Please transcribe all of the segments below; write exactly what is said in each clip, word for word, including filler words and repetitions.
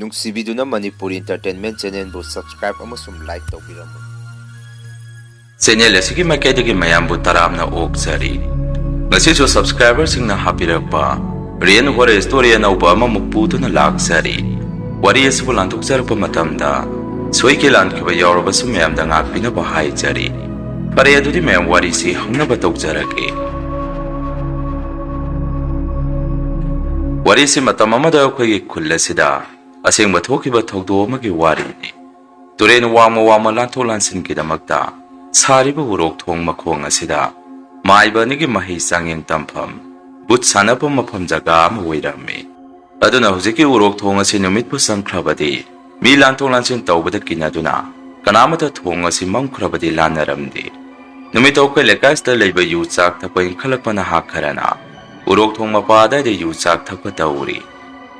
ꯅꯨꯡꯁꯤꯕꯤꯗꯨꯅ Manipuri Entertainment Channelꯕꯨ subscribe ꯑꯃꯁꯨꯡ like ꯇꯧꯕꯤꯔꯝꯃꯨ꯫ Channel ꯑꯁꯤꯒꯤ ꯃꯥꯏꯀꯩꯗꯒꯤ ꯃꯌꯥꯝꯕꯨ ꯇꯔꯥꯝꯅ ꯑꯣꯛꯆꯔꯤ꯫ ꯉꯁꯤꯁꯨ subscriberꯁꯤꯡꯅ ꯍꯥꯞꯄꯤꯔꯛꯄ Real Horror Story ꯑꯅꯧꯕ ꯑꯃꯃꯨꯛ ꯄꯨꯗꯨꯅ ꯂꯥꯛꯆꯔꯤ꯫ ꯋꯥꯔꯤ ꯑꯁꯤꯕꯨ ꯂꯥꯟꯊꯣꯛꯆꯔꯛꯄ ꯃꯇꯝꯗ ꯁꯣꯏꯈꯤ ꯂꯥꯟꯈꯤꯕ ꯌꯥꯎꯔꯕꯁꯨ ꯃꯌꯥꯝꯗ ꯉꯥꯛꯄꯤꯅꯕ ꯍꯥꯏꯖꯔꯤ꯫ ꯐꯔꯦ, ꯑꯗꯨꯗꯤ ꯃꯌꯥꯝ ꯋꯥꯔꯤꯁꯤ ꯍꯧꯅꯕ ꯇꯧꯖꯔꯒꯦ꯫ ꯋꯥꯔꯤꯁꯤ ꯃꯇꯝ ꯑꯃꯗ ꯑꯩꯈꯣꯏꯒꯤ ꯈꯨꯜ ꯑꯁꯤꯗ ꯑꯁꯦꯡꯕ ꯊꯣꯛꯈꯤꯕ ꯊꯧꯗꯣꯛ ꯑꯃꯒꯤ ꯋꯥꯔꯤꯅꯤ꯫ ꯇꯨꯔꯦꯜ ꯋꯥꯡꯃ ꯋꯥꯡꯃ ꯂꯥꯟꯊꯣꯛ ꯂꯥꯟꯁꯤꯟꯒꯤꯗꯃꯛꯇ ꯁꯥꯔꯤꯕ ꯎꯔꯣꯛ ꯊꯣꯡ ꯃꯈꯣꯡ ꯑꯁꯤꯗ ꯃꯥꯏꯕ ꯑꯅꯤꯒꯤ ꯃꯍꯩ ꯆꯥꯡꯌꯦꯡ ꯇꯝꯐꯝ, ꯕꯨꯠ ꯁꯥꯟꯅꯐꯝ ꯃꯐꯝ ꯖꯒꯥ ꯑꯃ ꯑꯣꯏꯔꯝꯃꯤ꯫ ꯑꯗꯨꯅ ꯍꯧꯖꯤꯛꯀꯤ ꯎꯔꯣꯛ ꯊꯣꯡ ꯑꯁꯤ ꯅꯨꯃꯤꯠꯄꯨ ꯆꯪꯈ꯭ꯔꯕꯗꯤ ꯃꯤ ꯂꯥꯟꯊꯣꯛ ꯂꯥꯟꯁꯤꯟ ꯇꯧꯕꯗ ꯀꯤꯅꯗꯨꯅ ꯀꯅꯥꯃꯠꯇ ꯊꯣꯡ ꯑꯁꯤ ꯃꯝꯈ꯭ꯔꯕꯗꯤ ꯂꯥꯟꯅꯔꯝꯗꯦ꯫ ꯅꯨꯃꯤꯠꯇꯣ ꯑꯩꯈꯣꯏ ꯂꯩꯀꯥꯏꯁꯤꯗ ꯂꯩꯕ ꯌꯨ ꯆꯥꯛ ꯊꯛꯄ ꯏꯟꯈꯠꯂꯛꯄ ꯅꯍꯥ ꯈꯔꯅ ꯎꯔꯣꯛ ꯊꯣꯡ ꯃꯄꯥ ꯑꯗꯥꯏꯗ ꯌꯨ ꯆꯥꯛ ꯊꯛꯄ ꯇꯧꯔꯤ꯫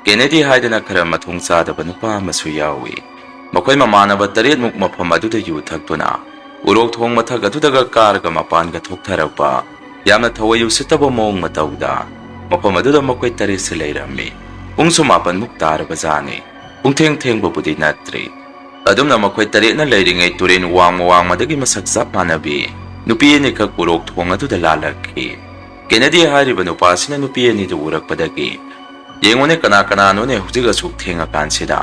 ꯀꯦꯅꯦꯗꯤ ꯍꯥꯏꯗꯅ ꯈꯔ ꯃꯊꯣꯡ ꯆꯥꯗꯕ ꯅꯨꯄꯥ ꯑꯃꯁꯨ ꯌꯥꯎꯏ꯫ ꯃꯈꯣꯏ ꯃꯃꯥꯟꯅꯕ ꯇꯔꯦꯠꯃꯨꯛ ꯃꯐꯝ ꯑꯗꯨꯗ ꯌꯨ ꯊꯛꯇꯨꯅ ꯎꯔꯣꯛ ꯊꯣꯡ ꯃꯊꯛ ꯑꯗꯨꯗꯒ ꯀꯥꯔꯒ ꯃꯄꯥꯟꯒ ꯊꯣꯛꯊꯔꯛꯄ, ꯌꯥꯝꯅ ꯊꯋꯥꯏ ꯎꯁꯤꯠꯇꯕ ꯃꯑꯣꯡ ꯃꯇꯧꯗ ꯃꯐꯝ ꯑꯗꯨꯗ ꯃꯈꯣꯏ ꯇꯔꯦꯠꯁꯦ ꯂꯩꯔꯝꯃꯤ꯫ ꯄꯨꯡꯁꯨ ꯃꯥꯄꯟꯃꯨꯛ ꯇꯥꯔꯕꯖꯥꯠꯅꯤ꯫ ꯄꯨꯡꯊꯦꯡ ꯊꯦꯡꯕꯕꯨꯗꯤ ꯅꯠꯇ꯭ꯔꯤ꯫ ꯑꯗꯨꯝꯅ ꯃꯈꯣꯏ ꯇꯔꯦꯠꯅ ꯂꯩꯔꯤꯉꯩ ꯇꯨꯔꯦꯜ ꯋꯥꯡꯃ ꯋꯥꯡꯃꯗꯒꯤ ꯃꯁꯛ ꯆꯞ ꯃꯥꯟꯅꯕꯤ ꯅꯨꯄꯤ ꯑꯅꯤꯈꯛ ꯎꯔꯣꯛ ꯊꯣꯡ ꯑꯗꯨꯗ ꯂꯥꯜꯂꯛꯈꯤ꯫ ꯀꯦꯅꯦꯗꯤ ꯍꯥꯏꯔꯤꯕ ꯅꯨꯄꯥꯁꯤꯅ ꯅꯨꯄꯤ ꯑꯅꯤꯗꯨ ꯎꯔꯛꯄꯗꯒꯤ, "ꯌꯦꯡꯉꯨꯅꯦ, ꯀꯅꯥ ꯀꯅꯥꯅꯣꯅꯦ ꯍꯧꯖꯤꯛ ꯑꯁꯨꯛ ꯊꯦꯡꯉꯀꯥꯟꯁꯤꯗ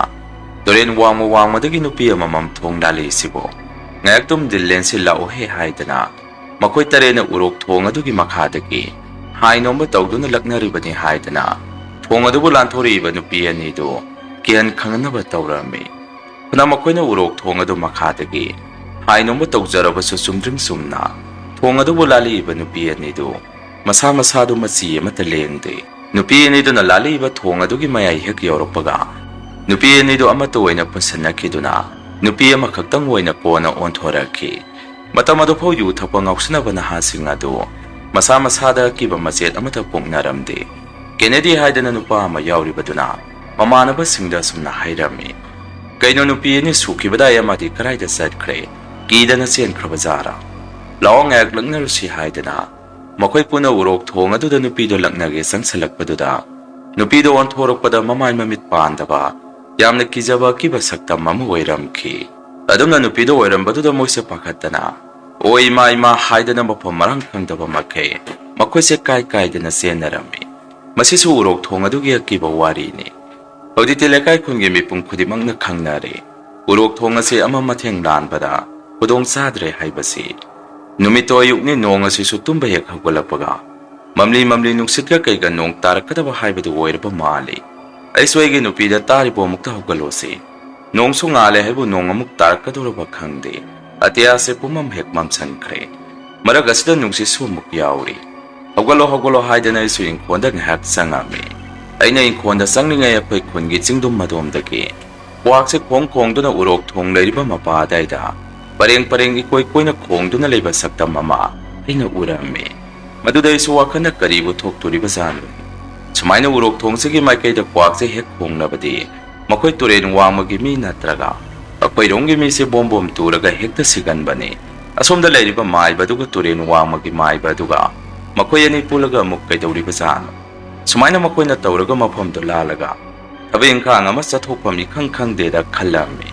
ꯇꯨꯔꯦꯜ ꯋꯥꯡꯃ ꯋꯥꯡꯃꯗꯒꯤ ꯅꯨꯄꯤ ꯑꯃꯃꯝ ꯊꯣꯡ ꯂꯥꯜꯂꯤꯁꯤꯕꯣ? ꯉꯥꯏꯍꯥꯛꯇꯨꯝ ꯗꯤꯜ ꯂꯦꯟꯁꯤꯜꯂꯛꯑꯣꯍꯦ" ꯍꯥꯏꯗꯅ ꯃꯈꯣꯏ ꯇꯔꯦꯠꯅ ꯎꯔꯣꯛ ꯊꯣꯡ ꯑꯗꯨꯒꯤ ꯃꯈꯥꯗꯒꯤ ꯍꯥꯏ ꯅꯣꯝꯕ ꯇꯧꯗꯨꯅ ꯂꯛꯅꯔꯤꯕꯅꯤ ꯍꯥꯏꯗꯅ ꯊꯣꯡ ꯑꯗꯨꯕꯨ ꯂꯥꯟꯊꯣꯔꯛꯏꯕ ꯅꯨꯄꯤ ꯑꯅꯤꯗꯨ ꯀꯤꯍꯟ ꯈꯪꯍꯟꯅꯕ ꯇꯧꯔꯝꯃꯤ꯫ ꯐꯅ ꯃꯈꯣꯏꯅ ꯎꯔꯣꯛ ꯊꯣꯡ ꯑꯗꯨ ꯃꯈꯥꯗꯒꯤ ꯍꯥꯏ ꯅꯣꯝꯕ ꯇꯧꯖꯔꯕꯁꯨ, ꯆꯨꯝꯗ꯭ꯔꯤꯡ ꯆꯨꯝꯅ ꯊꯣꯡ ꯑꯗꯨꯕꯨ ꯂꯥꯜꯂꯛꯏꯕ ꯅꯨꯄꯤ ꯑꯅꯤꯗꯨ ꯃꯁꯥ ꯃꯁꯥꯗꯨ ꯃꯆꯤ ꯑꯃꯠꯇ ꯂꯦꯡꯗꯦ꯫ ꯅꯨꯄꯤ ꯑꯅꯤꯗꯨꯅ ꯂꯥꯜꯂꯛꯏꯕ ꯊꯣꯡ ꯑꯗꯨꯒꯤ ꯃꯌꯥꯏ ꯍꯦꯛ ꯌꯧꯔꯛꯄꯒ, ꯅꯨꯄꯤ ꯑꯅꯤꯗꯨ ꯑꯃꯠꯇ ꯑꯣꯏꯅ ꯄꯨꯟꯁꯤꯟꯅꯈꯤꯗꯨꯅ ꯅꯨꯄꯤ ꯑꯃꯈꯛꯇꯪ ꯑꯣꯏꯅ ꯀꯣꯟꯅ ꯑꯣꯟꯊꯣꯔꯛꯈꯤ꯫ ꯃꯇꯝ ꯑꯗꯨꯐꯥꯎ ꯌꯨ ꯊꯛꯄ ꯉꯥꯎꯁꯤꯟꯅꯕ ꯅꯍꯥꯁꯤꯡ ꯑꯗꯨ ꯃꯁꯥ ꯃꯁꯥꯗ ꯑꯀꯤꯕ ꯃꯆꯦꯠ ꯑꯃꯠꯇ ꯄꯣꯛꯅꯔꯝꯗꯦ꯫ ꯀꯦꯅꯦꯗꯤ ꯍꯥꯏꯗꯅ ꯅꯨꯄꯥ ꯑꯃ ꯌꯥꯎꯔꯤꯕꯗꯨꯅ ꯃꯃꯥꯟꯅꯕꯁꯤꯡꯗ ꯑꯁꯨꯝꯅ ꯍꯥꯏꯔꯝꯃꯤ, "ꯀꯩꯅꯣ, ꯅꯨꯄꯤ ꯑꯅꯤ ꯁꯨꯈꯤꯕꯗꯥꯏ ꯑꯃꯗꯤ ꯀꯗꯥꯏꯗ ꯆꯠꯈ꯭ꯔꯦ? ꯀꯤꯗꯅ ꯆꯦꯟꯈ꯭ꯔꯕ ꯖꯥꯔꯥ? ꯂꯥꯛꯑꯣ, ꯉꯥꯏꯍꯥꯛ ꯂꯛꯅꯔꯨꯁꯤ" ꯍꯥꯏꯗꯅ ꯃꯈꯣꯏ ꯄꯨꯟꯅ ꯎꯔꯣꯛ ꯊꯣꯡ ꯑꯗꯨꯗ ꯅꯨꯄꯤꯗꯨ ꯂꯛꯅꯒꯦ ꯆꯪꯁꯤꯜꯂꯛꯄꯗꯨꯗ, ꯅꯨꯄꯤꯗꯨ ꯑꯣꯟꯊꯣꯔꯛꯄꯗ ꯃꯃꯥꯏ ꯃꯃꯤꯠ ꯄꯥꯟꯗꯕ, ꯌꯥꯝꯅ ꯀꯤꯖꯕ ꯑꯀꯤꯕ ꯁꯛꯇꯝ ꯑꯃ ꯑꯣꯏꯔꯝꯈꯤ꯫ ꯑꯗꯨꯝꯅ ꯅꯨꯄꯤꯗ ꯑꯣꯏꯔꯝꯕꯗꯨꯗ ꯃꯣꯏꯁꯦ ꯄꯥꯈꯠꯇꯅ, "ꯑꯣ ꯏꯃꯥ, ꯏꯃꯥ" ꯍꯥꯏꯗꯅ ꯃꯐꯝ ꯃꯔꯥꯡ ꯈꯪꯗꯕ ꯃꯈꯩ ꯃꯈꯣꯏꯁꯦ ꯀꯥꯏ ꯀꯥꯏꯗꯅ ꯆꯦꯟꯅꯔꯝꯃꯤ꯫ ꯃꯁꯤꯁꯨ ꯎꯔꯣꯛ ꯊꯣꯡ ꯑꯗꯨꯒꯤ ꯑꯀꯤꯕ ꯋꯥꯔꯤꯅꯤ꯫ ꯍꯧꯖꯤꯛꯇꯤ ꯂꯩꯀꯥꯏ ꯈꯨꯟꯒꯤ ꯃꯤꯄꯨꯝ ꯈꯨꯗꯤꯡꯃꯛꯅ ꯈꯪꯅꯔꯦ, ꯎꯔꯣꯛ ꯊꯣꯡ ꯑꯁꯤ ꯑꯃ ꯃꯊꯦꯡ ꯂꯥꯟꯕꯗ ꯈꯨꯗꯣꯡ ꯆꯥꯗ꯭ꯔꯦ ꯍꯥꯏꯕꯁꯤ꯫ ꯅꯨꯃꯤꯠꯇꯣ ꯑꯌꯨꯛꯅꯤ, ꯅꯣꯡ ꯑꯁꯤꯁꯨ ꯇꯨꯝꯕ ꯍꯦꯛ ꯍꯧꯒꯠꯂꯛꯄꯒ ꯃꯝꯂꯤ ꯃꯝꯂꯤ ꯅꯨꯡꯁꯤꯠꯀ ꯀꯩꯒ ꯅꯣꯡ ꯇꯥꯔꯛꯀꯗꯕ ꯍꯥꯏꯕꯗꯨ ꯑꯣꯏꯔꯕ ꯃꯥꯜꯂꯤ꯫ ꯑꯩꯁꯨ ꯑꯩꯒꯤ ꯅꯨꯄꯤꯗ ꯇꯥꯔꯤꯕ ꯑꯃꯨꯛꯇ ꯍꯧꯒꯠꯂꯣꯁꯤ, ꯅꯣꯡꯁꯨ ꯉꯥꯜꯂꯦ ꯍꯥꯏꯕꯨ ꯅꯣꯡ ꯑꯃꯨꯛ ꯇꯥꯔꯛꯀꯗꯧꯔꯕ ꯈꯪꯗꯦ, ꯑꯇꯤꯌꯥꯁꯦ ꯄꯨꯝꯃꯝ ꯍꯦꯛ ꯃꯝꯁꯟꯈ꯭ꯔꯦ, ꯃꯔꯛ ꯑꯁꯤꯗ ꯅꯨꯡꯁꯤꯠꯁꯨ ꯑꯃꯨꯛ ꯌꯥꯎꯔꯤ, ꯍꯧꯒꯠꯂꯣ ꯍꯧꯒꯠꯂꯣ ꯍꯥꯏꯗꯅ ꯑꯩꯁꯨ ꯏꯪꯈꯣꯜꯗ ꯉꯥꯏꯍꯥꯛ ꯆꯪꯉꯝꯃꯤ꯫ ꯑꯩꯅ ꯏꯪꯈꯣꯜꯗ ꯆꯪꯂꯤꯉꯩ ꯑꯩꯈꯣꯏ ꯈꯨꯟꯒꯤ ꯆꯤꯡꯗꯨꯝ ꯑꯗꯣꯝꯗꯒꯤ ꯀ꯭ꯋꯥꯛꯁꯦ ꯈꯣꯡ ꯈꯣꯡꯗꯨꯅ ꯎꯔꯣꯛ ꯊꯣꯡ ꯂꯩꯔꯤꯕ ꯃꯄꯥ ꯑꯗꯥꯏꯗ ꯄꯔꯦꯡ ꯄꯔꯦꯡ ꯏꯀꯣꯏ ꯀꯣꯏꯅ ꯈꯣꯡꯗꯨꯅ ꯂꯩꯕ ꯁꯛꯇꯝ ꯑꯃ ꯑꯩꯅ ꯎꯔꯝꯃꯤ꯫ ꯃꯗꯨꯗ ꯑꯩꯁꯨ ꯋꯥꯈꯜꯅ ꯀꯔꯤꯕꯨ ꯊꯣꯛꯇꯣꯔꯤꯕꯖꯥꯠꯅꯣ? ꯁꯨꯃꯥꯏꯅ ꯎꯔꯣꯛ ꯊꯣꯡꯁꯤꯒꯤ ꯃꯥꯏꯀꯩꯗ ꯀ꯭ꯋꯥꯛꯁꯦ ꯍꯦꯛ ꯈꯣꯡꯂꯕꯗꯤ ꯃꯈꯣꯏ ꯇꯨꯔꯦꯟ ꯋꯥꯡꯃꯒꯤ ꯃꯤ ꯅꯠꯇ꯭ꯔꯒ ꯑꯩꯈꯣꯏꯔꯣꯝꯒꯤ ꯃꯤꯁꯦ ꯕꯣꯝ ꯕꯣꯝ ꯇꯨꯔꯒ ꯍꯦꯛꯇ ꯁꯤꯒꯟꯕꯅꯤ꯫ ꯑꯁꯣꯝꯗ ꯂꯩꯔꯤꯕ ꯃꯥꯏꯕ ꯑꯗꯨꯒ ꯇꯨꯔꯦꯟ ꯋꯥꯡꯃꯒꯤ ꯃꯥꯏꯕ ꯑꯗꯨꯒ ꯃꯈꯣꯏ ꯑꯅꯤ ꯄꯨꯜꯂꯒ ꯑꯃꯨꯛ ꯀꯩꯗꯧꯔꯤꯕꯖꯥꯠꯅꯣ? ꯁꯨꯃꯥꯏꯅ ꯃꯈꯣꯏꯅ ꯇꯧꯔꯒ ꯃꯐꯝꯗꯨ ꯂꯥꯜꯂꯒ ꯊꯕꯛ ꯏꯪꯈꯥꯡ ꯑꯃ ꯆꯠꯊꯣꯛꯐꯝ ꯏꯈꯪ ꯈꯪꯗꯦꯗ ꯈꯜꯂꯝꯃꯤ꯫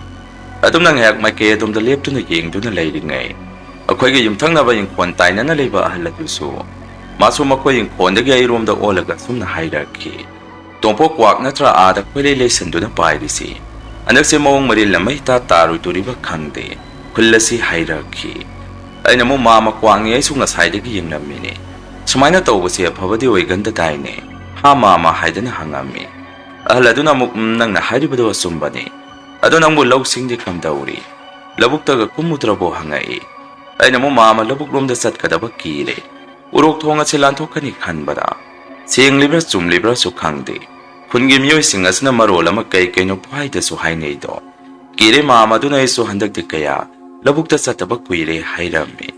ꯑꯗꯨꯝꯅ ꯉꯥꯏꯍꯥꯛ ꯃꯥꯏꯀꯩ ꯑꯗꯣꯝꯗ ꯂꯦꯞꯇꯨꯅ ꯌꯦꯡꯗꯨꯅ ꯂꯩꯔꯤꯉꯩ, ꯑꯩꯈꯣꯏꯒꯤ ꯌꯨꯝꯊꯪꯅꯕ ꯏꯪꯈꯣꯜ ꯇꯥꯏꯅꯅ ꯂꯩꯕ ꯑꯍꯜ ꯑꯗꯨꯁꯨ, ꯃꯥꯁꯨ ꯃꯈꯣꯏ ꯏꯪꯈꯣꯜꯗꯒꯤ ꯑꯩꯔꯣꯝꯗ ꯑꯣꯜꯂꯒ ꯁꯨꯝꯅ ꯍꯥꯏꯔꯛꯈꯤ, "ꯇꯣꯝꯄꯣꯛ, ꯀ꯭ꯋꯥꯛ ꯅꯠꯇ꯭ꯔꯥ ꯑꯥꯗ ꯈꯣꯏꯂꯩ ꯂꯩꯁꯟꯗꯨꯅ ꯄꯥꯏꯔꯤꯁꯤ? ꯍꯟꯗꯛꯁꯦ ꯃꯑꯣꯡ ꯃꯔꯤꯜ ꯑꯃ ꯏꯇꯥ ꯇꯥꯔꯣꯏꯗꯣꯔꯤꯕ ꯈꯪꯗꯦ, ꯈꯨꯜ ꯑꯁꯤ ꯍꯥꯏꯔꯛꯈꯤ"꯫ ꯑꯩꯅ ꯑꯃꯨꯛ, "ꯃꯥꯃ, ꯀ꯭ꯋꯥꯛꯅꯤ, ꯑꯩꯁꯨ ꯉꯁꯥꯏꯗꯒꯤ ꯌꯦꯡꯂꯝꯃꯤꯅꯦ꯫ ꯁꯨꯃꯥꯏꯅ ꯇꯧꯕꯁꯦ ꯑꯐꯕꯗꯤ ꯑꯣꯏꯒꯟꯗꯗꯥꯏꯅꯦ, ꯍꯥ ꯃꯥꯃ?" ꯍꯥꯏꯗꯅ ꯍꯪꯉꯝꯃꯤ꯫ ꯑꯍꯜ ꯑꯗꯨꯅ ꯑꯃꯨꯛ, "ꯎꯝ, ꯅꯪꯅ ꯍꯥꯏꯔꯤꯕꯗꯣ ꯑꯆꯨꯝꯕꯅꯤ꯫ ꯑꯗꯣ ꯅꯪꯕꯨ ꯂꯧꯁꯤꯡꯗꯤ ꯀꯝꯗꯧꯔꯤ? ꯂꯧꯕꯨꯛꯇꯒ ꯀꯨꯝꯃꯨꯗ꯭ꯔꯕꯣ?" ꯍꯪꯉꯛꯏ꯫ ꯑꯩꯅ ꯑꯃꯨꯛ, "ꯃꯥꯃ, ꯂꯧꯕꯨꯛ ꯂꯣꯝꯗ ꯆꯠꯀꯗꯕ ꯀꯤꯔꯦ꯫ ꯎꯔꯣꯛ ꯊꯣꯡ ꯑꯁꯤ ꯂꯥꯟꯊꯣꯛꯀꯅꯤ ꯈꯟꯕꯗ ꯁꯦꯡꯂꯤꯕ꯭ꯔꯥ ꯆꯨꯝꯂꯤꯕ꯭ꯔꯥꯁꯨ ꯈꯪꯗꯦ꯫ ꯈꯨꯟꯒꯤ ꯃꯤꯑꯣꯏꯁꯤꯡ ꯑꯁꯤꯅ ꯃꯔꯣꯜ ꯑꯃ ꯀꯩ ꯀꯩꯅꯣ ꯄꯨꯍꯥꯏꯗꯁꯨ ꯍꯥꯏꯅꯩꯗꯣ꯫ ꯀꯤꯔꯦ ꯃꯥꯃ, ꯑꯗꯨꯅ ꯑꯩꯁꯨ ꯍꯟꯗꯛꯇꯤ ꯀꯌꯥ ꯂꯧꯕꯨꯛꯇ ꯆꯠꯇꯕ ꯀꯨꯏꯔꯦ" ꯍꯥꯏꯔꯝꯃꯤ꯫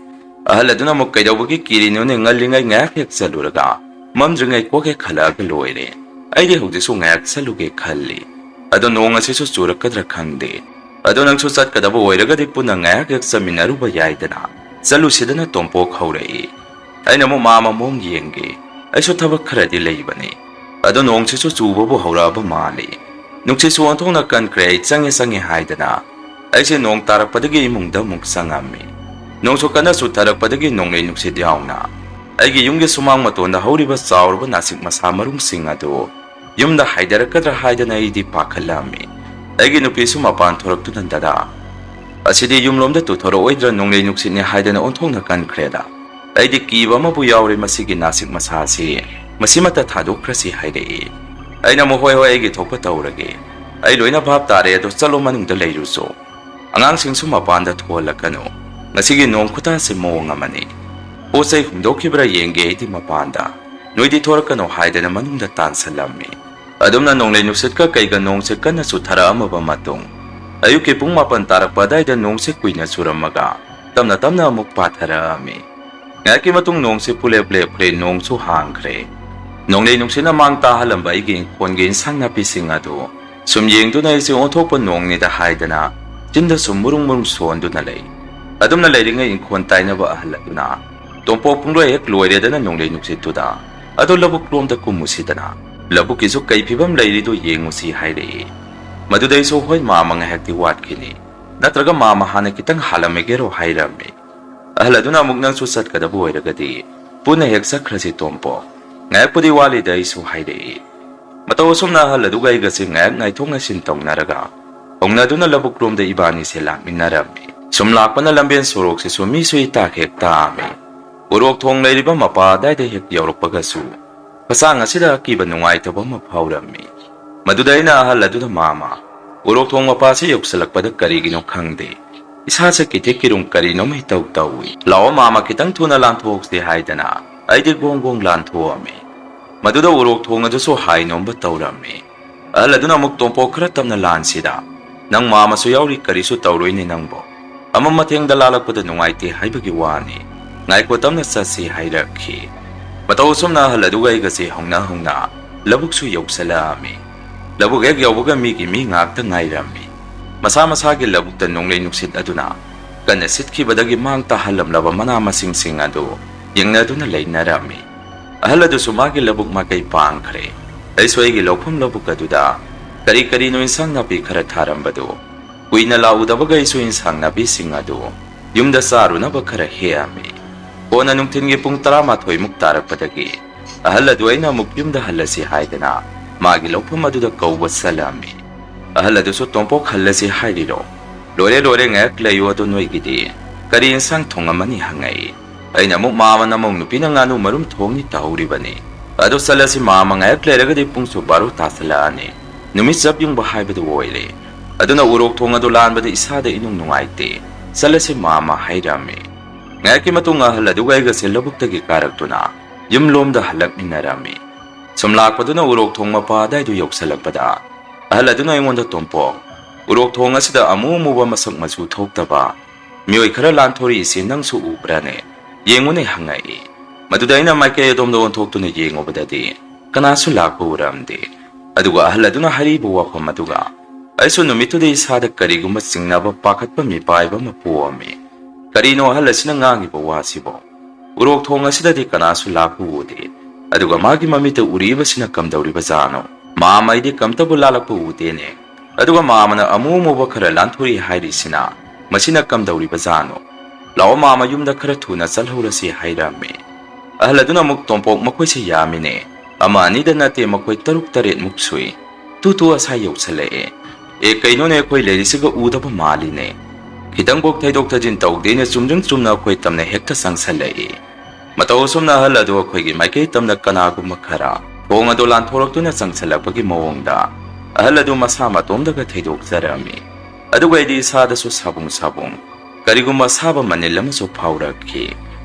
ꯑꯍꯜ ꯑꯗꯨꯅ ꯑꯃꯨꯛ, "ꯀꯩꯗꯧꯕꯒꯤ ꯀꯤꯔꯤꯅꯣꯅꯦ? ꯉꯜꯂꯤꯉꯩ ꯉꯥꯏꯍꯥꯛ ꯍꯦꯛ ꯆꯠꯂꯨꯔꯒ ꯃꯝꯗ꯭ꯔꯤꯉꯩ ꯀꯣꯛ ꯍꯦꯛ ꯍꯜꯂꯛꯑꯒ ꯂꯣꯏꯔꯦ꯫ ꯑꯩꯗꯤ ꯍꯧꯖꯤꯛꯁꯨ ꯉꯥꯏꯍꯥꯛ ꯆꯠꯂꯨꯒꯦ ꯈꯜꯂꯤ꯫ ꯑꯗꯣ ꯅꯣꯡ ꯑꯁꯤꯁꯨ ꯆꯨꯔꯛꯀꯗ꯭ꯔꯥ ꯈꯪꯗꯦ꯫ ꯑꯗꯣ ꯅꯪꯁꯨ ꯆꯠꯀꯗꯕ ꯑꯣꯏꯔꯒꯗꯤ ꯄꯨꯟꯅ ꯉꯥꯏꯍꯥꯛ ꯍꯦꯛ ꯆꯠꯃꯤꯟꯅꯔꯨꯕ ꯌꯥꯏꯗꯅ꯫ ꯆꯠꯂꯨꯁꯤꯗꯅ" ꯇꯣꯝꯄꯣꯛ ꯍꯧꯔꯛꯏ꯫ ꯑꯩꯅ ꯑꯃꯨꯛ, "ꯃꯥꯃ, ꯃꯑꯣꯡ ꯌꯦꯡꯒꯦ꯫ ꯑꯩꯁꯨ ꯊꯕꯛ ꯈꯔꯗꯤ ꯂꯩꯕꯅꯤ꯫ ꯑꯗꯣ ꯅꯣꯡꯁꯤꯁꯨ ꯆꯨꯕꯕꯨ ꯍꯧꯔꯛꯑꯕ ꯃꯥꯜꯂꯤ꯫ ꯅꯨꯡꯁꯤꯠꯁꯨ ꯑꯣꯟꯊꯣꯛꯅ ꯀꯟꯈ꯭ꯔꯦ꯫ ꯑꯩ ꯆꯪꯉꯦ ꯆꯪꯉꯦ ꯍꯥꯏꯗꯅ ꯑꯩꯁꯦ ꯅꯣꯡ ꯇꯥꯔꯛꯄꯗꯒꯤ ꯏꯃꯨꯡꯗ ꯑꯃꯨꯛ ꯆꯪꯉꯝꯃꯤ꯫ ꯅꯣꯡꯁꯨ ꯀꯟꯅ ꯆꯨꯊꯔꯛꯄꯗꯒꯤ ꯅꯣꯡꯂꯩ ꯅꯨꯡꯁꯤꯠ ꯌꯥꯎꯅ ꯑꯩꯒꯤ ꯌꯨꯝꯒꯤ ꯁꯨꯃꯥꯡ ꯃꯇꯣꯟꯗ ꯍꯧꯔꯤꯕ ꯆꯥꯎꯔꯕ ꯅꯥꯁꯤꯛ ꯃꯁꯥ ꯃꯔꯨꯝꯁꯤꯡ ꯑꯗꯨ ꯌꯨꯝꯗ ꯍꯥꯏꯗꯔꯛꯀꯗ꯭ꯔꯥ ꯍꯥꯏꯗꯅ ꯑꯩꯗꯤ ꯄꯥꯈꯠꯂꯝꯃꯤ꯫ ꯑꯩꯒꯤ ꯅꯨꯄꯤꯁꯨ ꯃꯄꯥꯟ ꯊꯣꯔꯛꯇꯨꯅ, "ꯗꯗꯥ, ꯑꯁꯤꯗꯤ ꯌꯨꯝꯂꯣꯝꯗ ꯇꯨꯊꯣꯔꯛꯑꯣꯏꯗ꯭ꯔꯥ, ꯅꯣꯡꯂꯩ ꯅꯨꯡꯁꯤꯠꯅꯤ ꯍꯥꯏꯗꯅ ꯑꯣꯟꯊꯣꯛꯅ ꯀꯟꯈ꯭ꯔꯦꯗ꯫ ꯑꯩꯗꯤ ꯀꯤꯕ ꯑꯃꯕꯨ ꯌꯥꯎꯔꯦ, ꯃꯁꯤꯒꯤ ꯅꯥꯁꯤꯛ ꯃꯁꯥ ꯑꯁꯤ ꯃꯁꯤꯃꯠꯇ ꯊꯥꯗꯣꯛꯈ꯭ꯔꯁꯤ" ꯍꯥꯏꯔꯛꯏ꯫ ꯑꯩꯅ ꯑꯃꯨꯛ, "ꯍꯣꯏ ꯍꯣꯏ, ꯑꯩꯒꯤ ꯊꯣꯛꯄ ꯇꯧꯔꯒꯦ꯫ ꯑꯩ ꯂꯣꯏꯅ ꯚꯥꯞ ꯇꯥꯔꯦ, ꯑꯗꯣ ꯆꯠꯂꯣ, ꯃꯅꯨꯡꯗ ꯂꯩꯔꯨꯆꯣ꯫ ꯑꯉꯥꯡꯁꯤꯡꯁꯨ ꯃꯄꯥꯟꯗ ꯊꯣꯛꯍꯜꯂꯛꯀꯅꯨ꯫ ꯉꯁꯤꯒꯤ ꯅꯣꯡ ꯈꯨꯇꯥꯁꯦ ꯃꯑꯣꯡ ꯑꯃꯅꯤ"꯫ ꯄꯣꯠ ꯆꯩ ꯍꯨꯟꯗꯣꯛꯈꯤꯕ꯭ꯔꯥ ꯌꯦꯡꯒꯦ ꯑꯩꯗꯤ ꯃꯄꯥꯟꯗ꯫ "ꯅꯣꯏꯗꯤ ꯊꯣꯔꯛꯀꯅꯨ" ꯍꯥꯏꯗꯅ ꯃꯅꯨꯡꯗ ꯇꯥꯟꯁꯤꯜꯂꯝꯃꯤ꯫ ꯑꯗꯨꯝꯅ ꯅꯣꯡꯂꯩ ꯅꯨꯡꯁꯤꯠꯀ ꯀꯩꯒ ꯅꯣꯡꯁꯦ ꯀꯟꯅ ꯆꯨꯊꯔꯛꯑꯝꯃꯕ ꯃꯇꯨꯡ, ꯑꯌꯨꯛꯀꯤ ꯄꯨꯡ ꯃꯥꯄꯟ ꯇꯥꯔꯛꯄ ꯑꯗꯥꯏꯗ ꯅꯣꯡꯁꯦ ꯀꯨꯏꯅ ꯆꯨꯔꯝꯃꯒ ꯇꯞꯅ ꯇꯞꯅ ꯑꯃꯨꯛ ꯄꯥꯊꯔꯛꯑꯝꯃꯤ꯫ ꯉꯥꯏꯍꯥꯛꯀꯤ ꯃꯇꯨꯡ ꯅꯣꯡꯁꯦ ꯄꯨꯂꯦꯞ ꯂꯦꯞꯈ꯭ꯔꯦ, ꯅꯣꯡꯁꯨ ꯍꯥꯡꯈ꯭ꯔꯦ꯫ ꯅꯣꯡꯂꯩ ꯅꯨꯡꯁꯤꯠꯅ ꯃꯥꯡ ꯇꯥꯍꯜꯂꯝꯕ ꯑꯩꯒꯤ ꯏꯪꯈꯣꯜꯒꯤ ꯏꯟꯁꯥꯡ ꯅꯥꯄꯤꯁꯤꯡ ꯑꯗꯨ ꯁꯨꯝ ꯌꯦꯡꯗꯨꯅ ꯑꯩꯁꯦ ꯑꯣꯟꯊꯣꯛꯄ ꯅꯣꯡꯅꯤꯗ ꯍꯥꯏꯗꯅ ꯆꯤꯟꯗ ꯁꯨꯝ ꯃꯨꯔꯨꯡ ꯃꯨꯔꯨꯡ ꯁꯣꯟꯗꯨꯅ ꯂꯩ꯫ ꯑꯗꯨꯝꯅ ꯂꯩꯔꯤꯉꯩ ꯏꯪꯈꯣꯜ ꯇꯥꯏꯅꯕ ꯑꯍꯜ ꯑꯗꯨꯅ, "ꯇꯣꯝꯄꯣꯛ, ꯄꯨꯡꯂꯣꯏ ꯍꯦꯛ ꯂꯣꯏꯔꯦꯗꯅ ꯅꯣꯡꯂꯩ ꯅꯨꯡꯁꯤꯠꯇꯨꯗ꯫ ꯑꯗꯣ ꯂꯧꯕꯨꯛ ꯂꯣꯝꯗ ꯀꯨꯝꯃꯨꯁꯤꯗꯅ꯫ ꯂꯧꯕꯨꯛꯀꯤꯁꯨ ꯀꯩ ꯐꯤꯕꯝ ꯂꯩꯔꯤꯗꯣ ꯌꯦꯡꯉꯨꯁꯤ" ꯍꯥꯏꯔꯛꯏ꯫ ꯃꯗꯨꯗꯩꯁꯨ, "ꯍꯣꯏ ꯃꯥꯃ, ꯉꯥꯏꯍꯥꯛꯇꯤ ꯋꯥꯠꯈꯤꯅꯤ꯫ ꯅꯠꯇ꯭ꯔꯒ ꯃꯥꯃ ꯍꯥꯟꯅ ꯈꯤꯇꯪ ꯍꯥꯜꯂꯝꯃꯒꯦꯔꯣ?" ꯍꯥꯏꯔꯝꯃꯤ꯫ ꯑꯍꯜ ꯑꯗꯨꯅ ꯑꯃꯨꯛ, "ꯅꯪꯁꯨ ꯆꯠꯀꯗꯕ ꯑꯣꯏꯔꯒꯗꯤ ꯄꯨꯟꯅ ꯍꯦꯛ ꯆꯠꯈ꯭ꯔꯁꯤ ꯇꯣꯝꯄꯣꯛ꯫ ꯉꯥꯏꯍꯥꯛꯄꯨꯗꯤ ꯋꯥꯠꯂꯤꯗ ꯑꯩꯁꯨ" ꯍꯥꯏꯔꯛꯏ꯫ ꯃꯇꯧ ꯑꯁꯨꯝꯅ ꯑꯍꯜ ꯑꯗꯨꯒ ꯑꯩꯒꯁꯦ ꯉꯥꯏꯍꯥꯛ ꯉꯥꯏꯊꯣꯛ ꯉꯥꯏꯁꯤꯟ ꯇꯧꯅꯔꯒ ꯍꯧꯅꯗꯨꯅ ꯂꯧꯕꯨꯛ ꯂꯣꯝꯗ ꯏꯕꯥꯅꯤꯁꯦ ꯂꯥꯛꯃꯤꯟꯅꯔꯝꯃꯤ꯫ ꯁꯨꯝ ꯂꯥꯛꯄꯅ ꯂꯝꯕꯦꯟ ꯁꯣꯔꯣꯛꯁꯤꯁꯨ ꯃꯤꯁꯨ ꯏꯇꯥꯛ ꯍꯦꯛ ꯇꯥꯛꯑꯝꯃꯤ꯫ ꯎꯔꯣꯛ ꯊꯣꯡ ꯂꯩꯔꯤꯕ ꯃꯄꯥ ꯑꯗꯥꯏꯗ ꯍꯦꯛ ꯌꯧꯔꯛꯄꯒꯁꯨ ꯍꯛꯆꯥꯡ ꯑꯁꯤꯗ ꯑꯀꯤꯕ ꯅꯨꯡꯉꯥꯏꯇꯕ ꯑꯃ ꯐꯥꯎꯔꯝꯃꯤ꯫ ꯃꯗꯨꯗ ꯑꯩꯅ ꯑꯍꯜ ꯑꯗꯨꯗ, "ꯃꯥꯃ, ꯎꯔꯣꯛ ꯊꯣꯡ ꯃꯄꯥꯁꯤ ꯌꯧꯁꯤꯜꯂꯛꯄꯗ ꯀꯔꯤꯒꯤꯅꯣ ꯈꯪꯗꯦ, ꯏꯁꯥꯁꯦ ꯀꯤꯊꯤꯛ ꯀꯤꯔꯨꯝ ꯀꯔꯤꯅꯣꯝ ꯏꯇꯧ ꯇꯧꯏ꯫ ꯂꯥꯛꯑꯣ ꯃꯥꯃ, ꯈꯤꯇꯪ ꯊꯨꯅ ꯂꯥꯟꯊꯣꯛꯍꯧꯁꯦ" ꯍꯥꯏꯗꯅ ꯑꯩꯗꯤ ꯒꯣꯡ ꯒꯣꯡ ꯂꯥꯟꯊꯣꯛꯑꯝꯃꯤ꯫ ꯃꯗꯨꯗ ꯎꯔꯣꯛ ꯊꯣꯡ ꯑꯗꯨꯁꯨ ꯍꯥꯏ ꯅꯣꯝꯕ ꯇꯧꯔꯝꯃꯤ꯫ ꯑꯍꯜ ꯑꯗꯨꯅ ꯑꯃꯨꯛ, "ꯇꯣꯝꯄꯣꯛ, ꯈꯔ ꯇꯞꯅ ꯂꯥꯟꯁꯤꯗ, ꯅꯪ ꯃꯥꯃꯁꯨ ꯌꯥꯎꯔꯤ, ꯀꯔꯤꯁꯨ ꯇꯧꯔꯣꯏꯅꯦ ꯅꯪꯕꯣ꯫ ꯑꯃꯝ ꯑꯊꯦꯡꯗ ꯂꯥꯜꯂꯛꯄꯗ ꯅꯨꯡꯉꯥꯏꯇꯦ ꯍꯥꯏꯕꯒꯤ ꯋꯥꯅꯤ꯫ ꯉꯥꯏꯈꯣ, ꯇꯞꯅ ꯆꯠꯁꯤ" ꯍꯥꯏꯔꯛꯈꯤ꯫ ꯃꯇꯧ ꯑꯁꯨꯝꯅ ꯑꯍꯜ ꯑꯗꯨꯒ ꯑꯩꯒꯁꯦ ꯍꯧꯅ ꯍꯧꯅ ꯂꯧꯕꯨꯛꯁꯨ ꯌꯧꯁꯜꯂꯛꯑꯝꯃꯤ꯫ ꯂꯧꯕꯨꯛ ꯍꯦꯛ ꯌꯧꯕꯒ ꯃꯤꯒꯤ ꯃꯤ ꯉꯥꯛꯇ ꯉꯥꯏꯔꯝꯃꯤ꯫ ꯃꯁꯥ ꯃꯁꯥꯒꯤ ꯂꯧꯕꯨꯛꯇ ꯅꯣꯡꯂꯩ ꯅꯨꯡꯁꯤꯠ ꯑꯗꯨꯅ ꯀꯟꯅ ꯁꯤꯠꯈꯤꯕꯗꯒꯤ ꯃꯥꯡ ꯇꯥꯍꯜꯂꯝꯂꯕ ꯃꯅꯥ ꯃꯁꯤꯡꯁꯤꯡ ꯑꯗꯨ ꯌꯦꯡꯅꯗꯨꯅ ꯂꯩꯅꯔꯝꯃꯤ꯫ ꯑꯍꯜ ꯑꯗꯨꯁꯨ ꯃꯥꯒꯤ ꯂꯧꯕꯨꯛ ꯃꯥꯏꯀꯩ ꯄꯥꯡꯈ꯭ꯔꯦ꯫ ꯑꯩꯁꯨ ꯑꯩꯒꯤ ꯂꯧꯐꯝ ꯂꯧꯕꯨꯛ ꯑꯗꯨꯗ ꯀꯔꯤ ꯀꯔꯤꯅꯣ ꯏꯟꯁꯥꯡ ꯅꯥꯄꯤ ꯈꯔ ꯊꯥꯔꯝꯕꯗꯨ ꯀꯨꯏꯅ ꯂꯥꯛꯎꯗꯕꯒ ꯑꯩꯁꯨ ꯏꯟꯁꯥꯡ ꯅꯥꯄꯤꯁꯤꯡ ꯑꯗꯨ ꯌꯨꯝꯗ ꯆꯥꯔꯨꯅꯕ ꯈꯔ ꯍꯦꯛꯑꯝꯃꯤ꯫ ꯀꯣꯟꯅ ꯅꯨꯡꯊꯤꯜꯒꯤ ꯄꯨꯡ ꯇꯔꯥꯃꯥꯊꯣꯏꯃꯨꯛ ꯇꯥꯔꯛꯄꯗꯒꯤ ꯑꯍꯜ ꯑꯗꯨ ꯑꯩꯅ ꯑꯃꯨꯛ ꯌꯨꯝꯗ ꯍꯜꯂꯁꯤ ꯍꯥꯏꯗꯅ ꯃꯥꯒꯤ ꯂꯧꯐꯝ ꯑꯗꯨꯗ ꯀꯧꯕ ꯆꯠꯂꯝꯃꯤ꯫ ꯑꯍꯜ ꯑꯗꯨꯁꯨ, "ꯇꯣꯝꯄꯣꯛ, ꯍꯜꯂꯁꯤ ꯍꯥꯏꯔꯤꯔꯣ? ꯂꯣꯏꯔꯦ, ꯂꯣꯏꯔꯦ, ꯉꯥꯏꯍꯥꯛ ꯂꯩꯌꯨ ꯑꯗꯣ, ꯅꯣꯏꯒꯤꯗꯤ ꯀꯔꯤ ꯏꯟꯁꯥꯡ ꯊꯣꯡꯉꯝꯃꯅꯤ?" ꯍꯪꯉꯛꯏ꯫ ꯑꯩꯅ ꯑꯃꯨꯛ, "ꯃꯥꯃ ꯅꯃꯧ ꯅꯨꯄꯤꯅ ꯉꯥꯅꯨ ꯃꯔꯨꯝ ꯊꯣꯡꯅꯤ ꯇꯧꯍꯧꯔꯤꯕꯅꯤ꯫ ꯑꯗꯣ ꯆꯠꯂꯁꯤ ꯃꯥꯃ, ꯉꯥꯏꯍꯥꯛ ꯂꯩꯔꯒꯗꯤ ꯄꯨꯡꯁꯨ ꯕꯥꯔꯣ ꯇꯥꯁꯜꯂꯛꯑꯅꯤ꯫ ꯅꯨꯃꯤꯠ ꯆꯞ ꯌꯨꯡꯕ ꯍꯥꯏꯕꯗꯨ ꯑꯣꯏꯔꯦ꯫ ꯑꯗꯨꯅ ꯎꯔꯣꯛ ꯊꯣꯡ ꯑꯗꯨ ꯂꯥꯟꯕꯗ ꯏꯁꯥꯗ ꯏꯅꯨꯡ ꯅꯨꯡꯉꯥꯏꯇꯦ꯫ ꯆꯠꯂꯁꯤ ꯃꯥꯃ" ꯍꯥꯏꯔꯝꯃꯤ꯫ ꯉꯥꯏꯍꯥꯛꯀꯤ ꯃꯇꯨꯡ ꯑꯍꯜ ꯑꯗꯨꯒ ꯑꯩꯒꯁꯦ ꯂꯧꯕꯨꯛꯇꯒꯤ ꯀꯥꯔꯛꯇꯨꯅ ꯌꯨꯝꯂꯣꯝꯗ ꯍꯜꯂꯛꯃꯤꯟꯅꯔꯝꯃꯤ꯫ ꯁꯨꯝ ꯂꯥꯛꯄꯗꯨꯅ ꯎꯔꯣꯛ ꯊꯣꯡ ꯃꯄꯥ ꯑꯗꯥꯏꯗꯨ ꯌꯧꯁꯜꯂꯛꯄꯗ ꯑꯍꯜ ꯑꯗꯨꯅ ꯑꯩꯉꯣꯟꯗ, "ꯇꯣꯝꯄꯣꯛ, ꯎꯔꯣꯛ ꯊꯣꯡ ꯑꯁꯤꯗ ꯑꯃꯨ ꯑꯃꯨꯕ ꯃꯁꯛ ꯃꯆꯨ ꯊꯣꯛꯇꯕ ꯃꯤꯑꯣꯏ ꯈꯔ ꯂꯥꯟꯊꯣꯔꯛꯏꯁꯤ ꯅꯪꯁꯨ ꯎꯕ꯭ꯔꯥꯅꯦ? ꯌꯦꯡꯉꯨꯅꯦ" ꯍꯪꯉꯛꯏ꯫ ꯃꯗꯨꯗ ꯑꯩꯅ ꯃꯥꯏꯀꯩ ꯑꯗꯣꯝꯗ ꯑꯣꯟꯊꯣꯛꯇꯨꯅ ꯌꯦꯡꯉꯨꯕꯗꯗꯤ ꯀꯅꯥꯁꯨ ꯂꯥꯛꯄ ꯎꯔꯝꯗꯦ꯫ ꯑꯗꯨꯒ ꯑꯍꯜ ꯑꯗꯨꯅ ꯍꯥꯏꯔꯤꯕ ꯋꯥꯐꯝ ꯑꯗꯨꯒ ꯑꯩꯁꯨ ꯅꯨꯃꯤꯠꯇꯨꯗ ꯏꯁꯥꯗ ꯀꯔꯤꯒꯨꯝꯕ ꯆꯤꯡꯅꯕ, ꯄꯥꯈꯠꯄ ꯃꯤꯄꯥꯏꯕ ꯑꯃ ꯄꯣꯛꯑꯝꯃꯤ꯫ ꯀꯔꯤꯅꯣ ꯑꯍꯜ ꯑꯁꯤꯅ ꯉꯥꯡꯉꯤꯕ ꯋꯥꯁꯤꯕꯣ? ꯎꯔꯣꯛ ꯊꯣꯡ ꯑꯁꯤꯗꯗꯤ ꯀꯅꯥꯁꯨ ꯂꯥꯛꯄ ꯎꯗꯦ꯫ ꯑꯗꯨꯒ ꯃꯥꯒꯤ ꯃꯃꯤꯠꯇ ꯎꯔꯤꯕꯁꯤꯅ ꯀꯝꯗꯧꯔꯤꯕꯖꯥꯠꯅꯣ? ꯃꯥꯃ, ꯑꯩꯗꯤ ꯀꯝꯇꯕꯨ ꯂꯥꯜꯂꯛꯄ ꯎꯗꯦꯅꯦ꯫ ꯑꯗꯨꯒ ꯃꯥꯃꯅ ꯑꯃꯨ ꯑꯃꯨꯕ ꯈꯔ ꯂꯥꯟꯊꯣꯔꯛꯏ ꯍꯥꯏꯔꯤꯁꯤꯅ ꯃꯁꯤꯅ ꯀꯝꯗꯧꯔꯤꯕꯖꯥꯠꯅꯣ? ꯂꯥꯛꯑꯣ ꯃꯥꯃ, ꯌꯨꯝꯗ ꯈꯔ ꯊꯨꯅ ꯆꯠꯍꯧꯔꯁꯤ ꯍꯥꯏꯔꯝꯃꯤ꯫ ꯑꯍꯜ ꯑꯗꯨꯅ ꯑꯃꯨꯛ, "ꯇꯣꯝꯄꯣꯛ, ꯃꯈꯣꯏꯁꯤ ꯌꯥꯝꯃꯤꯅꯦ꯫ ꯑꯃ ꯑꯅꯤꯗ ꯅꯠꯇꯦ, ꯃꯈꯣꯏ ꯇꯔꯨꯛ ꯇꯔꯦꯠꯃꯨꯛ ꯁꯨꯏ꯫ ꯇꯨ ꯇꯨ ꯑꯁꯥꯏ ꯌꯧꯁꯜꯂꯛꯑꯦ꯫ ꯑꯦ, ꯀꯩꯅꯣꯅꯦ, ꯑꯩꯈꯣꯏ ꯂꯩꯔꯤꯁꯤꯒ ꯎꯗꯕ ꯃꯥꯜꯂꯤꯅꯦ꯫ ꯈꯤꯇꯪꯐꯥꯎ ꯊꯩꯗꯣꯛ ꯊꯩꯖꯤꯟ ꯇꯧꯗꯦꯅꯦ, ꯆꯨꯝꯗ꯭ꯔꯤꯡ ꯆꯨꯝꯅ ꯑꯩꯈꯣꯏ ꯇꯝꯅ ꯍꯦꯛꯇ ꯆꯪꯁꯜꯂꯛꯏ"꯫ ꯃꯇꯧ ꯑꯁꯨꯝꯅ ꯑꯍꯜ ꯑꯗꯨ ꯑꯩꯈꯣꯏꯒꯤ ꯃꯥꯏꯀꯩ ꯇꯝꯅ ꯀꯅꯥꯒꯨꯝꯕ ꯈꯔ ꯊꯣꯡ ꯑꯗꯨ ꯂꯥꯟꯊꯣꯔꯛꯇꯨꯅ ꯆꯪꯁꯜꯂꯛꯄꯒꯤ ꯃꯑꯣꯡꯗ ꯑꯍꯜ ꯑꯗꯨ ꯃꯁꯥ ꯃꯇꯣꯝꯗꯒ ꯊꯩꯗꯣꯛꯆꯔꯝꯃꯤ꯫ ꯑꯗꯨꯒ ꯑꯩꯗꯤ ꯏꯁꯥꯗꯁꯨ ꯁꯥꯕꯨꯡ ꯁꯥꯕꯨꯡ ꯀꯔꯤꯒꯨꯝꯕ ꯑꯁꯥꯕ ꯃꯅꯤꯜ ꯑꯃꯁꯨ ꯐꯥꯎꯔꯛꯈꯤ꯫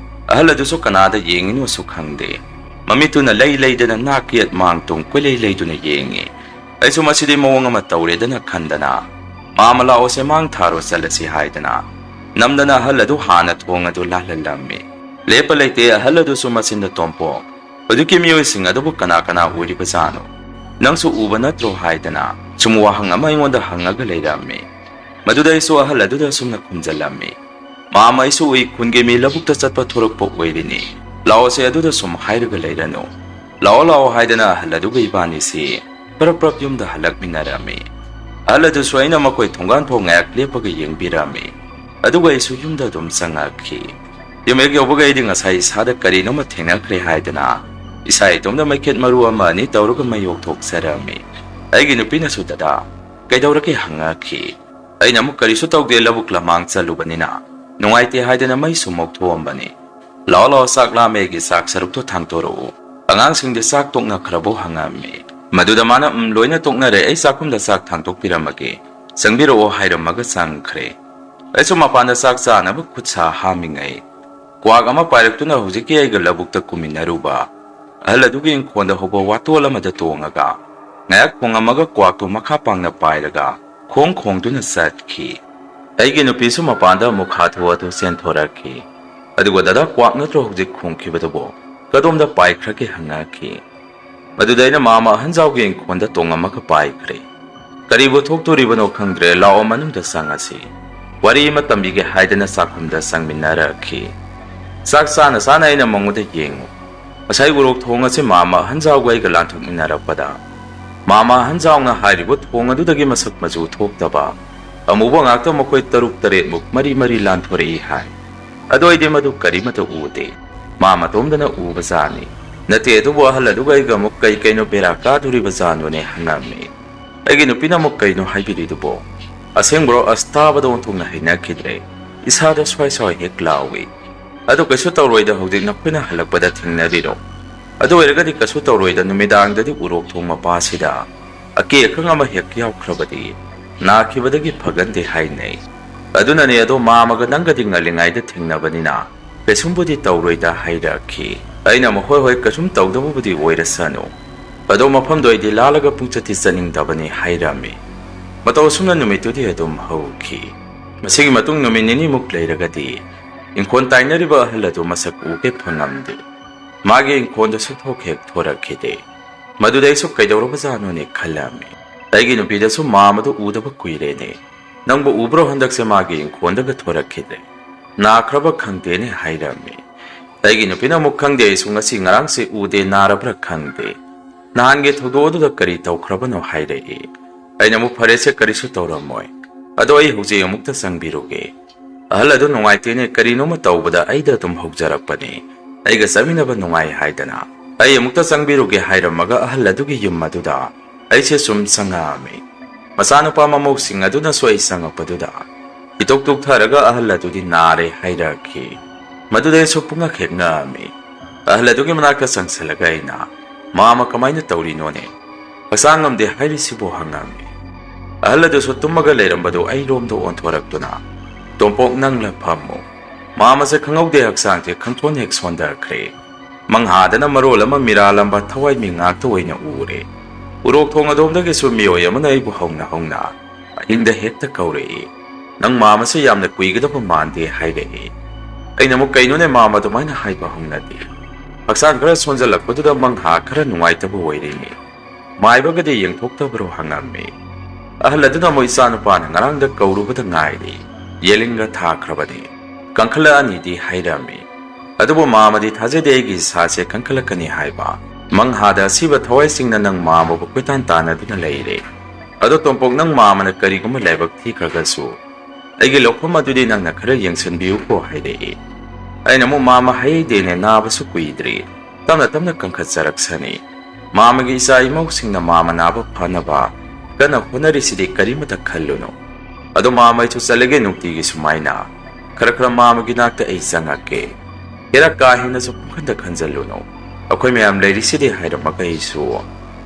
ꯑꯍꯜ ꯑꯗꯨꯁꯨ ꯀꯅꯥꯗ ꯌꯦꯡꯉꯤꯅꯣꯁꯨ ꯈꯪꯗꯦ꯫ ꯃꯃꯤꯠꯇꯨꯅ ꯂꯩ ꯂꯩꯗꯅ ꯅꯥꯛ ꯌꯦꯠ ꯃꯥꯡ ꯇꯨꯡ ꯀꯣꯏꯂꯩ ꯂꯩꯗꯨꯅ ꯌꯦꯡꯉꯤ꯫ ꯑꯩꯁꯨ ꯃꯁꯤꯗꯤ ꯃꯑꯣꯡ ꯑꯃ ꯇꯧꯔꯦꯗꯅ ꯈꯟꯗꯅ, "ꯃꯥꯃ, ꯂꯥꯛꯑꯣꯁꯦ, ꯃꯥꯡ ꯊꯥꯔꯣ, ꯆꯠꯂꯁꯤ" ꯍꯥꯏꯗꯅ ꯅꯝꯗꯅ ꯑꯍꯜ ꯑꯗꯨ ꯍꯥꯟꯅ ꯊꯣꯡ ꯑꯗꯨ ꯂꯥꯜꯍꯜꯂꯝꯃꯤ꯫ ꯂꯦꯞꯄ ꯂꯩꯇꯦ, ꯑꯍꯜ ꯑꯗꯨꯁꯨ ꯃꯆꯤꯟꯗ, "ꯇꯣꯝꯄꯣꯛ, ꯍꯧꯖꯤꯛꯀꯤ ꯃꯤꯑꯣꯏꯁꯤꯡ ꯑꯗꯨꯕꯨ ꯀꯅꯥ ꯀꯅꯥ ꯑꯣꯏꯔꯤꯕꯖꯥꯠꯅꯣ? ꯅꯪꯁꯨ ꯎꯕ ꯅꯠꯇ꯭ꯔꯣ?" ꯍꯥꯏꯗꯅ ꯁꯨꯝ ꯋꯥꯍꯪ ꯑꯃ ꯑꯩꯉꯣꯟꯗ ꯍꯪꯉꯒ ꯂꯩꯔꯝꯃꯤ꯫ ꯃꯗꯨꯗ ꯑꯩꯁꯨ ꯑꯍꯜ ꯑꯗꯨꯗ ꯑꯁꯨꯝꯅ ꯈꯨꯝꯖꯜꯂꯝꯃꯤ, "ꯃꯥꯃ, ꯑꯩꯁꯨ ꯎꯏ, ꯈꯨꯟꯒꯤ ꯃꯤ ꯂꯧꯕꯨꯛꯇ ꯆꯠꯄ ꯊꯣꯔꯛꯄ ꯑꯣꯏꯔꯤꯅꯤ꯫ ꯂꯥꯛꯑꯣꯁꯦ, ꯑꯗꯨꯗ ꯁꯨꯝ ꯍꯥꯏꯔꯒ ꯂꯩꯔꯅꯨ꯫ ꯂꯥꯛꯑꯣ, ꯂꯥꯛꯑꯣ" ꯍꯥꯏꯗꯅ ꯑꯍꯜ ꯑꯗꯨꯒ ꯏꯕꯥꯅꯤꯁꯤ ꯄ꯭ꯔꯞ ꯄ꯭ꯔꯞ ꯌꯨꯝꯗ ꯍꯜꯂꯛꯃꯤꯟꯅꯔꯝꯃꯤ꯫ ꯑꯍꯜ ꯑꯗꯨꯁꯨ ꯑꯩꯅ ꯃꯈꯣꯏ ꯊꯣꯡꯒꯥꯟ ꯐꯥꯎ ꯉꯥꯏꯍꯥꯛ ꯂꯦꯞꯄꯒ ꯌꯦꯡꯕꯤꯔꯝꯃꯤ꯫ ꯑꯗꯨꯒ ꯑꯩꯁꯨ ꯌꯨꯝꯗ ꯑꯗꯨꯝ ꯆꯪꯉꯛꯈꯤ꯫ ꯌꯨꯝ ꯍꯦꯛ ꯌꯧꯕꯒ ꯑꯩꯗꯤ ꯉꯁꯥꯏ ꯏꯁꯥꯗ ꯀꯔꯤꯅꯣꯃ ꯊꯦꯡꯅꯈ꯭ꯔꯦ ꯍꯥꯏꯗꯅ ꯏꯁꯥ ꯏꯇꯣꯝꯇ ꯃꯩꯈꯦꯠ ꯃꯔꯨ ꯑꯃ ꯑꯅꯤ ꯇꯧꯔꯒ ꯃꯩ ꯑꯣꯛꯊꯣꯛꯆꯔꯝꯃꯤ꯫ ꯑꯩꯒꯤ ꯅꯨꯄꯤꯅꯁꯨ "ꯗꯗꯥ, ꯀꯩꯗꯧꯔꯒꯦ?" ꯍꯪꯉꯛꯈꯤ꯫ ꯑꯩꯅ ꯑꯃꯨꯛ "ꯀꯔꯤꯁꯨ ꯇꯧꯗꯦ, ꯂꯧꯕꯨꯛ ꯂꯃꯥꯡ ꯆꯠꯂꯨꯕꯅꯤꯅ ꯅꯨꯡꯉꯥꯏꯇꯦ ꯍꯥꯏꯗꯅ ꯃꯩ ꯁꯨꯝ ꯃꯨꯛꯊꯣꯛꯑꯝꯕꯅꯤ꯫ ꯂꯥꯛꯑꯣ ꯂꯥꯛꯑꯣ, ꯆꯥꯛ ꯂꯥꯝꯃꯦ, ꯑꯩꯒꯤ ꯆꯥꯛ ꯁꯔꯨꯛꯇꯣ ꯊꯥꯡꯇꯣꯔꯛꯎ꯫ ꯑꯉꯥꯡꯁꯤꯡꯗꯤ ꯆꯥꯛ ꯇꯣꯛꯅꯈ꯭ꯔꯕꯣ?" ꯍꯪꯉꯝꯃꯤ꯫ ꯃꯗꯨꯗ ꯃꯥꯅ "ꯎꯝ, ꯂꯣꯏꯅ ꯇꯣꯛꯅꯔꯦ, ꯑꯩ ꯆꯥꯛꯈꯨꯝꯗ ꯆꯥꯛ ꯊꯥꯡꯇꯣꯛꯄꯤꯔꯝꯃꯒꯦ, ꯆꯪꯕꯤꯔꯛꯑꯣ" ꯍꯥꯏꯔꯝꯃꯒ ꯆꯪꯈ꯭ꯔꯦ꯫ ꯑꯩꯁꯨ ꯃꯄꯥꯟꯗ ꯆꯥꯛ ꯆꯥꯅꯕ ꯈꯨꯠ ꯁꯥ ꯍꯥꯝꯃꯤꯉꯩ ꯀ꯭ꯋꯥꯛ ꯑꯃ ꯄꯥꯏꯔꯛꯇꯨꯅ ꯍꯧꯖꯤꯛꯀꯤ ꯑꯩꯒ ꯂꯧꯕꯨꯛꯇ ꯀꯨꯝꯃꯤꯟꯅꯔꯨꯕ ꯑꯍꯜ ꯑꯗꯨꯒꯤ ꯏꯪꯈꯣꯜꯗ ꯍꯧꯕ ꯋꯥꯇꯣꯜ ꯑꯃꯗ ꯇꯣꯡꯉꯒ ꯉꯥꯏꯍꯥꯛ ꯈꯣꯡꯉꯝꯃꯒ ꯀ꯭ꯋꯥꯛꯇꯨ ꯃꯈꯥ ꯄꯥꯡꯅ ꯄꯥꯏꯔꯒ ꯈꯣꯡ ꯈꯣꯡꯗꯨꯅ ꯆꯠꯈꯤ꯫ ꯑꯩꯒꯤ ꯅꯨꯄꯤꯁꯨ ꯃꯄꯥꯟꯗ ꯑꯃꯨꯛ ꯍꯥꯊꯨ ꯍꯥꯊꯨ ꯆꯦꯟꯊꯣꯔꯛꯈꯤ꯫ ꯑꯗꯨꯒ "ꯗꯗꯥ, ꯀ꯭ꯋꯥꯛ ꯅꯠꯇ꯭ꯔꯣ ꯍꯧꯖꯤꯛ ꯈꯣꯡꯈꯤꯕꯗꯨꯕꯣ? ꯀꯗꯣꯝꯗ ꯄꯥꯏꯈ꯭ꯔꯒꯦ?" ꯍꯪꯉꯛꯈꯤ꯫ ꯃꯗꯨꯗ ꯑꯩꯅ ꯃꯥꯃ ꯑꯍꯟꯖꯥꯎꯒꯤ ꯏꯪꯈꯣꯜꯗ ꯇꯣꯡꯉꯝꯃꯒ ꯄꯥꯏꯈ꯭ꯔꯦ꯫ "ꯀꯔꯤꯕꯨ ꯊꯣꯛꯇꯣꯔꯤꯕꯅꯣ ꯈꯪꯗ꯭ꯔꯦ, ꯂꯥꯛꯑꯣ ꯃꯅꯨꯡꯗ ꯆꯪꯉꯁꯤ꯫ ꯋꯥꯔꯤ ꯑꯃ ꯇꯝꯕꯤꯒꯦ" ꯍꯥꯏꯗꯅ ꯆꯥꯛꯈꯨꯝꯗ ꯆꯪꯃꯤꯟꯅꯔꯛꯈꯤ꯫ ꯆꯥꯛ ꯆꯥꯅ ꯆꯥꯅ ꯑꯩꯅ ꯃꯉꯣꯟꯗ ꯌꯦꯡꯉꯨ꯫ ꯉꯁꯥꯏ ꯎꯔꯣꯛ ꯊꯣꯡ ꯑꯁꯤ ꯃꯥꯃ ꯑꯍꯟꯖꯥꯎꯒ ꯑꯩꯒ ꯂꯥꯟꯊꯣꯛꯃꯤꯟꯅꯔꯛꯄꯗ ꯃꯥꯃ ꯑꯍꯟꯖꯥꯎꯅ ꯍꯥꯏꯔꯤꯕ ꯊꯣꯡ ꯑꯗꯨꯗꯒꯤ ꯃꯁꯛ ꯃꯆꯨ ꯊꯣꯛꯇꯕ ꯑꯃꯨꯕ ꯉꯥꯛꯇ ꯃꯈꯣꯏ ꯇꯔꯨꯛ ꯇꯔꯦꯠꯃꯨꯛ ꯃꯔꯤ ꯃꯔꯤ ꯂꯥꯟꯊꯣꯔꯛꯏ ꯍꯥꯏ꯫ ꯑꯗꯣ ꯑꯩꯗꯤ ꯃꯗꯨ ꯀꯔꯤꯃꯠꯇ ꯎꯗꯦ꯫ ꯃꯥ ꯃꯇꯣꯝꯗꯅ ꯎꯕꯖꯥꯠꯅꯤ꯫ ꯅꯠꯇꯦ, ꯑꯗꯨꯕꯨ ꯑꯍꯜ ꯑꯗꯨꯒ ꯑꯩꯒ ꯑꯃꯨꯛ ꯀꯩ ꯀꯩꯅꯣ ꯕꯦꯔꯥ ꯀꯥꯗꯣꯔꯤꯕ ꯖꯥꯠꯅꯣꯅꯦ ꯍꯪꯉꯝꯃꯤ꯫ ꯑꯩꯒꯤ ꯅꯨꯄꯤꯅ ꯑꯃꯨꯛ "ꯀꯩꯅꯣ ꯍꯥꯏꯕꯤꯔꯤꯗꯨꯕꯣ? ꯑꯁꯦꯡꯕ꯭ꯔꯣ?" ꯑꯁ, ꯇꯥꯕꯗ ꯑꯣꯟꯊꯣꯛꯅ ꯍꯩꯅꯈꯤꯗ꯭ꯔꯦ꯫ ꯏꯁꯥꯗ ꯁ꯭ꯋꯥꯏ ꯁ꯭ꯋꯥꯏ ꯍꯦꯛ ꯂꯥꯎꯏ꯫ "ꯑꯗꯨ ꯀꯩꯁꯨ ꯇꯧꯔꯣꯏꯗ, ꯍꯧꯖꯤꯛ ꯅꯈꯣꯏꯅ ꯍꯜꯂꯛꯄꯗ ꯊꯦꯡꯅꯔꯤꯔꯣ? ꯑꯗꯨ ꯑꯣꯏꯔꯒꯗꯤ ꯀꯩꯁꯨ ꯇꯧꯔꯣꯏꯗ, ꯅꯨꯃꯤꯗꯥꯡꯗꯗꯤ ꯎꯔꯣꯛ ꯊꯣꯡ ꯃꯄꯥꯁꯤꯗ ꯑꯀꯦ ꯑꯈꯪ ꯑꯃ ꯍꯦꯛ ꯌꯥꯎꯈ꯭ꯔꯕꯗꯤ ꯅꯥꯈꯤꯕꯗꯒꯤ ꯐꯒꯟꯗꯦ ꯍꯥꯏꯅꯩ꯫ ꯑꯗꯨꯅꯅꯦ, ꯑꯗꯣ ꯃꯥꯃꯒ ꯅꯪꯒꯗꯤ ꯉꯜꯂꯤꯉꯩꯗ ꯊꯦꯡꯅꯕꯅꯤꯅ ꯀꯩꯁꯨꯝꯕꯨꯗꯤ ꯇꯧꯔꯣꯏꯗ" ꯍꯥꯏꯔꯛꯈꯤ꯫ ꯑꯩꯅ ꯑꯃꯨꯛ "ꯍꯣꯏ ꯍꯣꯏ, ꯀꯩꯁꯨꯝ ꯇꯧꯗꯕꯕꯨꯗꯤ ꯑꯣꯏꯔꯁꯅꯨ꯫ ꯑꯗꯣ ꯃꯐꯝꯗꯣ ꯑꯩꯗꯤ ꯂꯥꯜꯂꯒ ꯄꯨꯡꯆꯠꯇꯤ ꯆꯠꯅꯤꯡꯗꯕꯅꯤ" ꯍꯥꯏꯔꯝꯃꯤ꯫ ꯃꯇꯧ ꯑꯁꯨꯝꯅ ꯅꯨꯃꯤꯠꯇꯨꯗꯤ ꯑꯗꯨꯝ ꯍꯧꯈꯤ꯫ ꯃꯁꯤꯒꯤ ꯃꯇꯨꯡ ꯅꯨꯃꯤꯠ ꯅꯤꯅꯤꯃꯨꯛ ꯂꯩꯔꯒꯗꯤ ꯏꯪꯈꯣꯜ ꯇꯥꯏꯅꯔꯤꯕ ꯑꯍꯜ ꯑꯗꯨ ꯃꯁꯛ ꯎꯒꯦ ꯐꯪꯉꯝꯗꯦ꯫ ꯃꯥꯒꯤ ꯏꯪꯈꯣꯜꯗꯁꯨ ꯊꯣꯛ ꯍꯦꯛ ꯊꯣꯔꯛꯈꯤꯗꯦ꯫ ꯃꯗꯨꯗ ꯑꯩꯁꯨ "ꯀꯩꯗꯧꯔꯕꯖꯥꯠꯅꯣꯅꯦ?" ꯈꯜꯂꯝꯃꯤ꯫ ꯑꯩꯒꯤ ꯅꯨꯄꯤꯗꯁꯨ "ꯃꯥꯃꯗꯨ ꯎꯗꯕ ꯀꯨꯏꯔꯦꯅꯦ꯫ ꯅꯪꯕꯨ ꯎꯕ꯭ꯔꯣ ꯍꯟꯗꯛꯁꯦ ꯃꯥꯒꯤ ꯏꯪꯈꯣꯜꯗꯒ ꯊꯣꯔꯛꯈꯤꯗ꯭ꯔꯦ? ꯅꯥꯈ꯭ꯔꯕ ꯈꯪꯗꯦꯅꯦ" ꯍꯥꯏꯔꯝꯃꯤ꯫ ꯑꯩꯒꯤ ꯅꯨꯄꯤꯅ ꯑꯃꯨꯛ "ꯈꯪꯗꯦ, ꯑꯩꯁꯨ ꯉꯁꯤ ꯉꯔꯥꯡꯁꯦ ꯎꯗꯦ, ꯅꯥꯔꯕ꯭ꯔꯥ ꯈꯪꯗꯦ꯫ "ꯅꯍꯥꯟꯒꯤ ꯊꯧꯗꯣꯛ ꯑꯗꯨꯗ ꯀꯔꯤ ꯇꯧꯈ꯭ꯔꯕꯅꯣ?" ꯍꯥꯏꯔꯛꯏ꯫ ꯑꯩꯅ ꯑꯃꯨꯛ, "ꯐꯔꯦꯁꯦ, ꯀꯔꯤꯁꯨ ꯇꯧꯔꯝꯃꯣꯏ꯫ ꯑꯗꯣ ꯑꯩ ꯍꯧꯖꯤꯛ ꯑꯃꯨꯛꯇ ꯆꯪꯕꯤꯔꯨꯒꯦ꯫ ꯑꯍꯜ ꯑꯗꯨ ꯅꯨꯡꯉꯥꯏꯇꯦꯅꯦ, ꯀꯔꯤꯅꯣꯃ ꯇꯧꯕꯗ ꯑꯩꯗ ꯑꯗꯨꯝ ꯍꯧꯖꯔꯛꯄꯅꯤ꯫ ꯑꯩꯒ ꯆꯠꯃꯤꯟꯅꯕ ꯅꯨꯡꯉꯥꯏ ꯍꯥꯏꯗꯅ꯫ ꯑꯩ ꯑꯃꯨꯛꯇ ꯆꯪꯕꯤꯔꯨꯒꯦ" ꯍꯥꯏꯔꯝꯃꯒ ꯑꯍꯜ ꯑꯗꯨꯒꯤ ꯌꯨꯝ ꯑꯗꯨꯗ ꯑꯩꯁꯦ ꯁꯨꯝ ꯆꯪꯉꯛꯑꯝꯃꯤ꯫ ꯃꯆꯥꯅꯨꯄꯥ ꯃꯃꯧꯁꯤꯡ ꯑꯗꯨꯅꯁꯨ ꯑꯩ ꯆꯪꯉꯛꯄꯗꯨꯗ ꯏꯇꯣꯛ ꯇꯣꯛꯊꯔꯒ ꯑꯍꯜ ꯑꯗꯨꯗꯤ ꯅꯥꯔꯦ ꯍꯥꯏꯔꯛꯈꯤ꯫ ꯃꯗꯨꯗ ꯑꯩꯁꯨ ꯄꯨꯡꯉꯛ ꯍꯦꯛ ꯉꯛꯑꯝꯃꯤ꯫ ꯑꯍꯜ ꯑꯗꯨꯒꯤ ꯃꯅꯥꯛꯇ ꯆꯪꯁꯤꯜꯂꯒ ꯑꯩꯅ, "ꯃꯥꯃ ꯀꯃꯥꯏꯅ ꯇꯧꯔꯤꯅꯣꯅꯦ? ꯍꯛꯆꯥꯡ ꯉꯝꯗꯦ ꯍꯥꯏꯔꯤꯁꯤꯕꯨ?" ꯍꯪꯉꯝꯃꯤ꯫ ꯑꯍꯜ ꯑꯗꯨꯁꯨ ꯇꯨꯝꯃꯒ ꯂꯩꯔꯝꯕꯗꯨ ꯑꯩꯔꯣꯝꯗ ꯑꯣꯟꯊꯣꯔꯛꯇꯨꯅ, "ꯇꯣꯝꯄꯣꯛ, ꯅꯪꯂ ꯐꯝꯃꯨ꯫ ꯃꯥꯃꯁꯦ ꯈꯪꯍꯧꯗꯦ, ꯍꯛꯆꯥꯡꯁꯦ ꯈꯪꯊꯣꯟ ꯍꯦꯛ ꯁꯣꯟꯊꯈ꯭ꯔꯦ꯫ ꯃꯪꯍꯥꯗꯅ ꯃꯔꯣꯜ ꯑꯃ ꯃꯤꯔꯥꯜꯂꯝꯕ ꯊꯋꯥꯏ ꯃꯤ ꯉꯥꯛꯇ ꯑꯣꯏꯅ ꯎꯔꯦ꯫ ꯎꯔꯣꯛ ꯊꯣꯡ ꯑꯗꯣꯝꯗꯒꯤꯁꯨ ꯃꯤꯑꯣꯏ ꯑꯃꯅ ꯑꯩꯕꯨ ꯍꯧꯅ ꯍꯧꯅ ꯑꯍꯤꯡꯗ ꯍꯦꯛꯇ ꯀꯧꯔꯛꯏ꯫ 'ꯅꯪ ꯃꯥꯃꯁꯦ ꯌꯥꯝꯅ ꯀꯨꯏꯒꯗꯕ ꯃꯥꯟꯗꯦ' ꯍꯥꯏꯔꯛꯏ꯫ ꯑꯩꯅ ꯑꯃꯨꯛ, "ꯀꯩꯅꯣꯅꯦ, ꯃꯥꯃ ꯑꯗꯨꯃꯥꯏꯅ ꯍꯥꯏꯕ ꯍꯧꯅꯗꯦ꯫ ꯍꯛꯆꯥꯡ ꯈꯔ ꯁꯣꯟꯖꯜꯂꯛꯄꯗꯨꯗ ꯃꯪꯍꯥ ꯈꯔ ꯅꯨꯡꯉꯥꯏꯇꯕ ꯑꯣꯏꯔꯦꯅꯦ꯫ ꯃꯥꯏꯕꯒꯗꯤ ꯌꯦꯡꯊꯣꯛꯇꯕ꯭ꯔꯣ?" ꯍꯪꯉꯝꯃꯤ꯫ ꯑꯍꯜ ꯑꯗꯨꯅ ꯑꯃꯨꯛ, "ꯏꯆꯥꯅꯨꯄꯥꯅ ꯉꯔꯥꯡꯗ ꯀꯧꯔꯨꯕꯗ ꯉꯥꯏꯔꯤ꯫ ꯌꯦꯂꯤꯡꯒ ꯊꯥꯈ꯭ꯔꯕꯅꯤ꯫ ꯀꯪꯈꯠꯂꯛꯑꯅꯤꯗꯤ ꯍꯥꯏꯔꯝꯃꯤ꯫ ꯑꯗꯨꯕꯨ ꯃꯥꯃꯗꯤ ꯊꯥꯖꯗꯦ ꯑꯩꯒꯤ ꯏꯁꯥꯁꯦ ꯀꯪꯈꯠꯂꯛꯀꯅꯤ ꯍꯥꯏꯕ꯫ ꯃꯪꯍꯥꯗ ꯑꯁꯤꯕ ꯊꯋꯥꯏꯁꯤꯡꯅ ꯅꯪ ꯃꯥꯃꯕꯨ ꯀꯣꯏꯇꯥꯟ ꯇꯥꯟꯅꯗꯨꯅ ꯂꯩꯔꯦ꯫ ꯑꯗꯣ ꯇꯣꯝꯄꯣꯛ, ꯅꯪ ꯃꯥꯃꯅ ꯀꯔꯤꯒꯨꯝꯕ ꯂꯥꯏꯕꯛ ꯊꯤꯈ꯭ꯔꯒꯁꯨ, ꯑꯩꯒꯤ ꯂꯧꯐꯝ ꯑꯗꯨꯗꯤ ꯅꯪꯅ ꯈꯔ ꯌꯦꯡꯁꯤꯟꯕꯤꯌꯨꯀꯣ" ꯍꯥꯏꯔꯛꯏ꯫ ꯑꯩꯅ ꯑꯃꯨꯛ, "ꯃꯥꯃ ꯍꯥꯏꯗꯦꯅꯦ, ꯅꯥꯕꯁꯨ ꯀꯨꯏꯗ꯭ꯔꯤ꯫ ꯇꯞꯅ ꯇꯞꯅ ꯀꯟꯈꯠꯆꯔꯛꯁꯅꯤ꯫ ꯃꯥꯃꯒꯤ ꯏꯆꯥ ꯏꯃꯧꯁꯤꯡꯅ ꯃꯥꯃ ꯅꯥꯕ ꯐꯅꯕ ꯀꯟꯅ ꯍꯣꯠꯅꯔꯤꯁꯤꯗꯤ ꯀꯔꯤꯃꯇ ꯈꯜꯂꯨꯅꯨ꯫ ꯑꯗꯣ ꯃꯥꯃ, ꯑꯩꯁꯨ ꯆꯠꯂꯒꯦ, ꯅꯨꯡꯇꯤꯒꯤ ꯁꯨꯃꯥꯏꯅ ꯈꯔ ꯈꯔ ꯃꯥꯃꯒꯤ ꯅꯥꯛꯇ ꯑꯩ ꯆꯪꯉꯛꯀꯦ꯫ ꯍꯦꯔꯥ ꯀꯥ ꯍꯦꯟꯅꯁꯨ ꯄꯨꯡꯈꯟꯗ ꯈꯟꯖꯜꯂꯨꯅꯨ꯫ ꯑꯩꯈꯣꯏ ꯃꯌꯥꯝ ꯂꯩꯔꯤꯁꯤꯗꯤ" ꯍꯥꯏꯔꯝꯃꯒ ꯑꯩꯁꯨ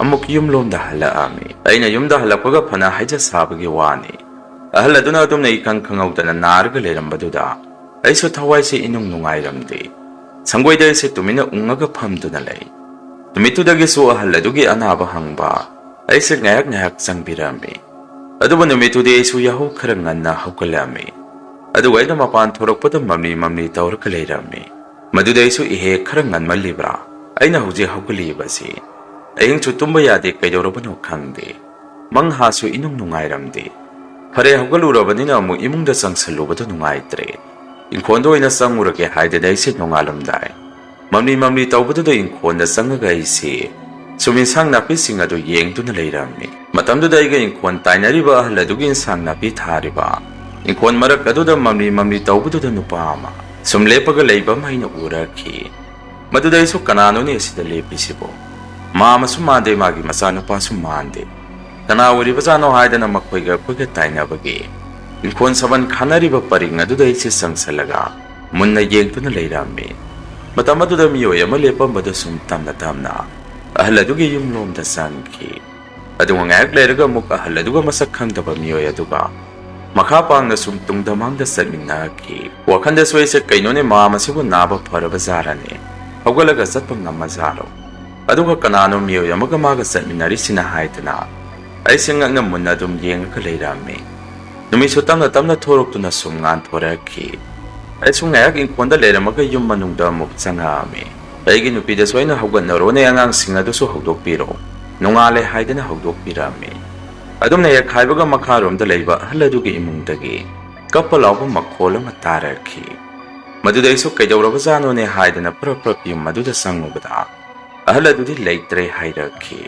ꯑꯃꯨꯛ ꯌꯨꯝꯂꯣꯝꯗ ꯍꯜꯂꯛꯑꯝꯃꯤ꯫ ꯑꯩꯅ ꯌꯨꯝꯗ ꯍꯜꯂꯛꯄꯒ ꯐꯅ ꯍꯥꯏꯖ ꯁꯥꯕꯒꯤ ꯋꯥꯅꯤ꯫ ꯑꯍꯜ ꯑꯗꯨꯅ ꯑꯗꯨꯝꯅ ꯏꯈꯪ ꯈꯪꯍꯧꯗꯅ ꯅꯥꯔꯒ ꯂꯩꯔꯝꯕꯗꯨꯗ ꯑꯩꯁꯨ ꯊꯋꯥꯏꯁꯦ ꯏꯅꯨꯡ ꯅꯨꯡꯉꯥꯏꯔꯝꯗꯦ꯫ ꯁꯪꯒꯣꯏꯗ ꯑꯩꯁꯦ ꯇꯨꯃꯤꯟꯅ ꯎꯪꯉꯒ ꯐꯝꯗꯨꯅ ꯂꯩ꯫ ꯅꯨꯃꯤꯠꯇꯨꯗꯒꯤꯁꯨ ꯑꯍꯜ ꯑꯗꯨꯒꯤ ꯑꯅꯥꯕ ꯍꯪꯕ ꯑꯩꯁꯦ ꯉꯥꯏꯍꯥꯛ ꯉꯥꯏꯍꯥꯛ ꯆꯪꯕꯤꯔꯝꯃꯤ꯫ ꯑꯗꯨꯕꯨ ꯅꯨꯃꯤꯠꯇꯨꯗꯤ ꯑꯩꯁꯨ ꯌꯥꯍꯧ ꯈꯔ ꯉꯟꯅ ꯍꯧꯒꯠꯂꯝꯃꯤ꯫ ꯑꯗꯨꯒ ꯑꯩꯅ ꯃꯄꯥꯟ ꯊꯣꯔꯛꯄꯗ ꯃꯝꯂꯤ ꯃꯝꯂꯤ ꯇꯧꯔꯒ ꯂꯩꯔꯝꯃꯤ꯫ ꯃꯗꯨꯗ ꯑꯩꯁꯨ, "ꯏꯍꯦ, ꯈꯔ ꯉꯟꯃꯜꯂꯤꯕ꯭ꯔꯥ? ꯑꯩꯅ ꯍꯧꯖꯤꯛ ꯍꯧꯒꯠꯂꯤꯕꯁꯤ꯫ ꯑꯍꯤꯡꯁꯨ ꯇꯨꯝꯕ ꯌꯥꯗꯦ, ꯀꯩꯗꯧꯔꯕꯅꯣ ꯈꯪꯗꯦ꯫ ꯃꯪꯍꯥꯁꯨ ꯏꯅꯨꯡ ꯅꯨꯡꯉꯥꯏꯔꯝꯗꯦ꯫ ꯐꯔꯦ, ꯍꯧꯒꯠꯂꯨꯔꯕꯅꯤꯅ ꯑꯃꯨꯛ ꯏꯃꯨꯡꯗ ꯆꯪꯁꯜꯂꯨꯕꯗꯨ ꯅꯨꯡꯉꯥꯏꯇ꯭ꯔꯦ꯫ ꯏꯪꯈꯣꯜꯗ ꯑꯣꯏꯅ ꯆꯪꯉꯨꯔꯒꯦ" ꯍꯥꯏꯗꯅ ꯑꯩꯁꯦ ꯅꯣꯡꯉꯥꯜꯂꯝꯗꯥꯏ ꯃꯝꯂꯤ ꯃꯝꯂꯤ ꯇꯧꯕꯗꯨꯗ ꯏꯪꯈꯣꯜꯗ ꯆꯪꯉꯒ ꯑꯩꯁꯦ ꯁꯨꯝ ꯏꯟꯁꯥꯡ ꯅꯥꯄꯤꯁꯤꯡ ꯑꯗꯨ ꯌꯦꯡꯗꯨꯅ ꯂꯩꯔꯝꯃꯤ꯫ ꯃꯇꯝꯗꯨꯗ ꯑꯩꯒ ꯏꯪꯈꯣꯜ ꯇꯥꯏꯅꯔꯤꯕ ꯑꯍꯜ ꯑꯗꯨꯒꯤ ꯏꯟꯁꯥꯡ ꯅꯥꯄꯤ ꯊꯥꯔꯤꯕ, ꯏꯪꯈꯣꯜ ꯃꯔꯛ ꯑꯗꯨꯗ ꯃꯝꯂꯤ ꯃꯝꯂꯤ ꯇꯧꯕꯗꯨꯗ ꯅꯨꯄꯥ ꯑꯃ ꯁꯨꯝ ꯂꯦꯞꯄꯒ ꯂꯩꯕ ꯑꯃ ꯑꯩꯅ ꯎꯔꯛꯈꯤ꯫ ꯃꯗꯨꯗ ꯑꯩꯁꯨ, "ꯀꯅꯥꯅꯣꯅꯦ ꯑꯁꯤꯗ ꯂꯦꯞꯄꯤꯁꯤꯕꯣ? ꯃꯥ ꯑꯃꯁꯨ ꯃꯥꯟꯗꯦ, ꯃꯥꯒꯤ ꯃꯆꯥꯅꯨꯄꯥꯁꯨ ꯃꯥꯟꯗꯦ꯫ ꯀꯅꯥ ꯑꯣꯏꯔꯤꯕꯖꯥꯠꯅꯣ?" ꯍꯥꯏꯗꯅ ꯃꯈꯣꯏꯒ ꯑꯩꯈꯣꯏꯒ ꯇꯥꯏꯅꯕꯒꯤ ꯏꯪꯈꯣꯜ ꯁꯝꯕꯟ ꯈꯥꯅꯔꯤꯕ ꯄꯔꯤꯡ ꯑꯗꯨꯗ ꯑꯩꯁꯦ ꯆꯪꯁꯤꯜꯂꯒ ꯃꯨꯟꯅ ꯌꯦꯡꯗꯨꯅ ꯂꯩꯔꯝꯃꯤ꯫ ꯃꯇꯝ ꯑꯗꯨꯗ ꯃꯤꯑꯣꯏ ꯑꯃ ꯂꯦꯞꯄꯝꯕꯗꯨ ꯁꯨꯝ ꯇꯞꯅ ꯇꯞꯅ ꯑꯍꯜ ꯑꯗꯨꯒꯤ ꯌꯨꯝꯂꯣꯝꯗ ꯆꯪꯈꯤ꯫ ꯑꯗꯨꯒ ꯉꯥꯏꯍꯥꯛ ꯂꯩꯔꯒ ꯑꯃꯨꯛ ꯑꯍꯜ ꯑꯗꯨꯒ ꯃꯁꯛ ꯈꯪꯗꯕ ꯃꯤꯑꯣꯏ ꯑꯗꯨꯒ ꯃꯈꯥ ꯄꯥꯡꯅ ꯁꯨꯝ ꯇꯨꯡꯗ ꯃꯥꯡꯗ ꯆꯠꯃꯤꯟꯅꯈꯤ꯫ ꯋꯥꯈꯜꯗꯁꯨ ꯑꯩꯁꯦ, "ꯀꯩꯅꯣꯅꯦ, ꯃꯥ ꯃꯁꯤꯕꯨ ꯅꯥꯕ ꯐꯔꯕ ꯖꯥꯔꯅꯦ? ꯍꯧꯒꯠꯂꯒ ꯆꯠꯄ ꯉꯝꯃꯖꯥꯔꯣ?" ꯑꯗꯨꯒ ꯀꯅꯥꯅꯣ ꯃꯤꯑꯣꯏ ꯑꯃꯒ ꯃꯥꯒ ꯆꯠꯃꯤꯟꯅꯔꯤꯁꯤꯅ ꯍꯥꯏꯗꯅ ꯑꯩꯁꯦ ꯉꯛꯅ ꯃꯨꯟꯅ ꯑꯗꯨꯝ ꯌꯦꯡꯉꯒ ꯂꯩꯔꯝꯃꯤ꯫ ꯅꯨꯃꯤꯠꯁꯨ ꯇꯞꯅ ꯇꯞꯅ ꯊꯣꯔꯛꯇꯨꯅ ꯁꯨꯝ ꯉꯥꯟꯊꯣꯔꯛꯈꯤ꯫ ꯑꯩꯁꯨ ꯉꯥꯏꯍꯥꯛ ꯏꯪꯈꯣꯜꯗ ꯂꯩꯔꯝꯃꯒ ꯌꯨꯝ ꯃꯅꯨꯡꯗ ꯑꯃꯨꯛ ꯆꯪꯉꯛꯑꯝꯃꯤ꯫ ꯑꯩꯒꯤ ꯅꯨꯄꯤꯗꯁꯨ ꯑꯩꯅ, "ꯍꯧꯒꯠꯅꯔꯣꯅꯦ, ꯑꯉꯥꯡꯁꯤꯡ ꯑꯗꯨꯁꯨ ꯍꯧꯗꯣꯛꯄꯤꯔꯣ, ꯅꯣꯡꯉꯥꯜꯂꯦ" ꯍꯥꯏꯗꯅ ꯍꯧꯗꯣꯛꯄꯤꯔꯝꯃꯤ꯫ ꯑꯗꯨꯝꯅ ꯍꯦꯛ ꯍꯥꯏꯕꯒ ꯃꯈꯥꯔꯣꯝꯗ ꯂꯩꯕ ꯑꯍꯜ ꯑꯗꯨꯒꯤ ꯏꯃꯨꯡꯗꯒꯤ ꯀꯞꯄ ꯂꯥꯎꯕ ꯃꯈꯣꯜ ꯑꯃ ꯇꯥꯔꯛꯈꯤ꯫ ꯃꯗꯨꯗ ꯑꯩꯁꯨ, "ꯀꯩꯗꯧꯔꯕꯖꯥꯠꯅꯣꯅꯦ?" ꯍꯥꯏꯗꯅ ꯄ꯭ꯔꯞ ꯄ꯭ꯔꯞ ꯌꯨꯝ ꯑꯗꯨꯗ ꯆꯪꯉꯨꯕꯗ ꯑꯍꯜ ꯑꯗꯨꯗꯤ ꯂꯩꯇ꯭ꯔꯦ ꯍꯥꯏꯔꯛꯈꯤ꯫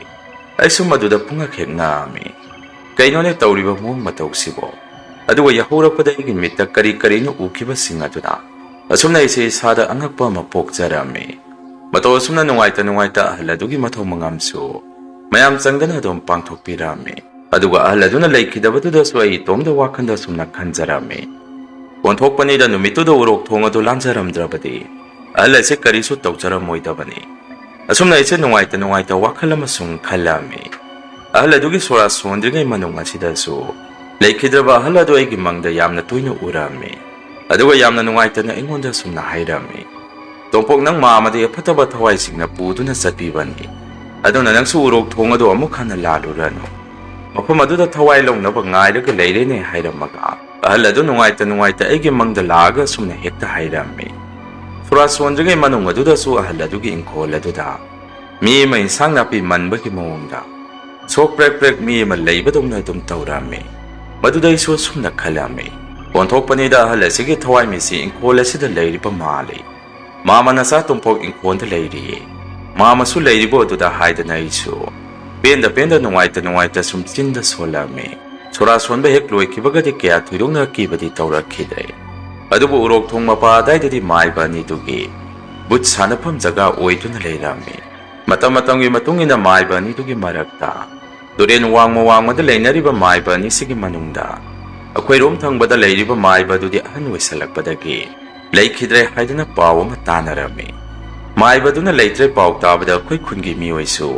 ꯑꯩꯁꯨ ꯃꯗꯨꯗ ꯄꯨꯡꯉꯛ ꯍꯦꯛ ꯉꯛꯑꯝꯃꯤ꯫ "ꯀꯩꯅꯣꯅꯦ ꯇꯧꯔꯤꯕ ꯃꯑꯣꯡ ꯃꯇꯧꯁꯤꯕꯣ?" ꯑꯗꯨꯒ ꯌꯥꯍꯧꯔꯛꯄꯗ ꯑꯩꯒꯤ ꯃꯤꯠꯇ ꯀꯔꯤ ꯀꯔꯤꯅꯣ ꯎꯈꯤꯕꯁꯤꯡ ꯑꯗꯨꯅ ꯑꯁꯨꯝꯅ ꯑꯩꯁꯦ ꯏꯁꯥꯗ ꯑꯉꯛꯄ ꯑꯃ ꯄꯣꯛꯆꯔꯝꯃꯤ꯫ ꯃꯇꯧ ꯑꯁꯨꯝꯅ ꯅꯨꯡꯉꯥꯏꯇ ꯅꯨꯡꯉꯥꯏꯇ ꯑꯍꯜ ꯑꯗꯨꯒꯤ ꯃꯊꯧ ꯃꯉꯝꯁꯨ ꯃꯌꯥꯝ ꯆꯪꯗꯅ ꯑꯗꯨꯝ ꯄꯥꯡꯊꯣꯛꯄꯤꯔꯝꯃꯤ꯫ ꯑꯗꯨꯒ ꯑꯍꯜ ꯑꯗꯨꯅ ꯂꯩꯈꯤꯗꯕꯗꯨꯗꯁꯨ ꯑꯩ ꯏꯇꯣꯝꯗ ꯋꯥꯈꯜꯗ ꯑꯁꯨꯝꯅ ꯈꯟꯖꯔꯝꯃꯤ꯫ ꯑꯣꯟꯊꯣꯛꯄꯅꯤꯗ, ꯅꯨꯃꯤꯠꯇꯨꯗ ꯎꯔꯣꯛ ꯊꯣꯡ ꯑꯗꯨ ꯂꯥꯟꯖꯔꯝꯗ꯭ꯔꯕꯗꯤ ꯑꯍꯜ ꯑꯁꯤ ꯀꯔꯤꯁꯨ ꯇꯧꯖꯔꯝꯃꯣꯏꯗꯕꯅꯤ꯫ ꯑꯁꯨꯝꯅ ꯑꯩꯁꯦ ꯅꯨꯡꯉꯥꯏꯇ ꯅꯨꯡꯉꯥꯏꯇ ꯋꯥꯈꯜ ꯑꯃ ꯁꯨꯝ ꯈꯜꯂꯝꯃꯤ꯫ ꯑꯍꯜ ꯑꯗꯨꯒꯤ ꯁꯣꯔꯥꯠ ꯁꯣꯟꯗ꯭ꯔꯤꯉꯩ ꯃꯅꯨꯡ ꯑꯁꯤꯗꯁꯨ ꯂꯩꯈꯤꯗ꯭ꯔꯕ ꯑꯍꯜ ꯑꯗꯨ ꯑꯩꯒꯤ ꯃꯪꯗ ꯌꯥꯝꯅ ꯇꯣꯏꯅ ꯎꯔꯝꯃꯤ꯫ ꯑꯗꯨꯒ ꯌꯥꯝꯅ ꯅꯨꯡꯉꯥꯏꯇꯅ ꯑꯩꯉꯣꯟꯗ ꯑꯁꯨꯝꯅ ꯍꯥꯏꯔꯝꯃꯤ, "ꯇꯣꯝꯄꯣꯛ, ꯅꯪ ꯃꯥ ꯑꯃꯗꯤ ꯑꯐꯠꯇꯕ ꯊꯋꯥꯏꯁꯤꯡꯅ ꯄꯨꯗꯨꯅ ꯆꯠꯄꯤꯕꯅꯤ꯫ ꯑꯗꯨꯅ ꯅꯪꯁꯨ ꯎꯔꯣꯛ ꯊꯣꯡ ꯑꯗꯨ ꯑꯃꯨꯛ ꯍꯟꯅ ꯂꯥꯜꯂꯨꯔꯅꯨ꯫ ꯃꯐꯝ ꯑꯗꯨꯗ ꯊꯋꯥꯏ ꯂꯧꯅꯕ ꯉꯥꯏꯔꯒ ꯂꯩꯔꯦꯅꯦ" ꯍꯥꯏꯔꯝꯃꯒ ꯑꯍꯜ ꯑꯗꯨ ꯅꯨꯡꯉꯥꯏꯇ ꯅꯨꯡꯉꯥꯏꯇ ꯑꯩꯒꯤ ꯃꯪꯗ ꯂꯥꯛꯑꯒ ꯑꯁꯨꯝꯅ ꯍꯦꯛꯇ ꯍꯥꯏꯔꯝꯃꯤ꯫ ꯁꯣꯔꯥꯠ ꯁꯣꯟꯗ꯭ꯔꯤꯉꯩ ꯃꯅꯨꯡ ꯑꯗꯨꯗꯁꯨ ꯑꯍꯜ ꯑꯗꯨꯒꯤ ꯏꯪꯈꯣꯜ ꯑꯗꯨꯗ ꯃꯤ ꯑꯃ ꯏꯟꯁꯥꯡ ꯅꯥꯄꯤ ꯃꯟꯕꯒꯤ ꯃꯑꯣꯡꯗ ꯁꯣꯛ ꯄ꯭ꯔꯦꯛ ꯄ꯭ꯔꯦꯛ ꯃꯤ ꯑꯃ ꯂꯩꯕꯗꯧꯅ ꯑꯗꯨꯝ ꯇꯧꯔꯝꯃꯤ꯫ ꯃꯗꯨꯗ ꯑꯩꯁꯨ ꯑꯁꯨꯝꯅ ꯈꯜꯂꯝꯃꯤ, "ꯑꯣꯟꯊꯣꯛꯄꯅꯤꯗ, ꯑꯍꯜ ꯑꯁꯤꯒꯤ ꯊꯋꯥꯏꯃꯤꯠꯁꯤ ꯏꯪꯈꯣꯜ ꯑꯁꯤꯗ ꯂꯩꯔꯤꯕ ꯃꯥꯜꯂꯤ꯫ ꯃꯥ ꯃꯅꯆꯥ ꯇꯣꯝꯄꯣꯛ ꯏꯪꯈꯣꯜꯗ ꯂꯩꯔꯤꯌꯦ꯫ ꯃꯥꯝꯃꯁꯨ ꯂꯩꯔꯤꯕꯣ ꯑꯗꯨꯗ ꯍꯥꯏꯗꯅ ꯑꯩꯁꯨ ꯄꯦꯟꯗ ꯄꯦꯟꯗ ꯅꯨꯡꯉꯥꯏꯇ ꯅꯨꯡꯉꯥꯏꯇ ꯁꯨꯝ ꯆꯤꯟꯗ ꯁꯣꯜꯂꯝꯃꯤ꯫ ꯁꯣꯔꯥ ꯁꯣꯟꯕ ꯍꯦꯛ ꯂꯣꯏꯈꯤꯕꯒꯗꯤ ꯀꯌꯥ ꯊꯣꯏꯗꯣꯛꯅ ꯑꯀꯤꯕꯗꯤ ꯇꯧꯔꯛꯈꯤꯗ꯭ꯔꯦ꯫ ꯑꯗꯨꯕꯨ ꯎꯔꯣꯛ ꯊꯣꯡ ꯃꯄꯥ ꯑꯗꯥꯏꯗꯗꯤ ꯃꯥꯏꯕ ꯑꯅꯤꯗꯨꯒꯤ ꯕꯨꯠ ꯁꯥꯟꯅꯐꯝ ꯖꯒꯥ ꯑꯣꯏꯗꯨꯅ ꯂꯩꯔꯝꯃꯤ꯫ ꯃꯇꯝ ꯃꯇꯝꯒꯤ ꯃꯇꯨꯡ ꯏꯟꯅ ꯃꯥꯏꯕ ꯑꯅꯤꯗꯨꯒꯤ ꯃꯔꯛꯇ ꯇꯨꯔꯦꯟ ꯋꯥꯡꯃ ꯋꯥꯡꯃꯗ ꯂꯩꯅꯔꯤꯕ ꯃꯥꯏꯕ ꯑꯅꯤꯁꯤꯒꯤ ꯃꯅꯨꯡꯗ ꯑꯩꯈꯣꯏꯔꯣꯝ ꯊꯪꯕꯗ ꯂꯩꯔꯤꯕ ꯃꯥꯏꯕ ꯑꯗꯨꯗꯤ ꯑꯍꯟ ꯑꯣꯏꯁꯜꯂꯛꯄꯗꯒꯤ ꯂꯩꯈꯤꯗ꯭ꯔꯦ ꯍꯥꯏꯗꯨꯅ ꯄꯥꯎ ꯑꯃ ꯇꯥꯅꯔꯝꯃꯤ꯫ ꯃꯥꯏꯕꯗꯨꯅ ꯂꯩꯇ꯭ꯔꯦ ꯄꯥꯎ ꯇꯥꯕꯗ ꯑꯩꯈꯣꯏ ꯈꯨꯟꯒꯤ ꯃꯤꯑꯣꯏꯁꯨ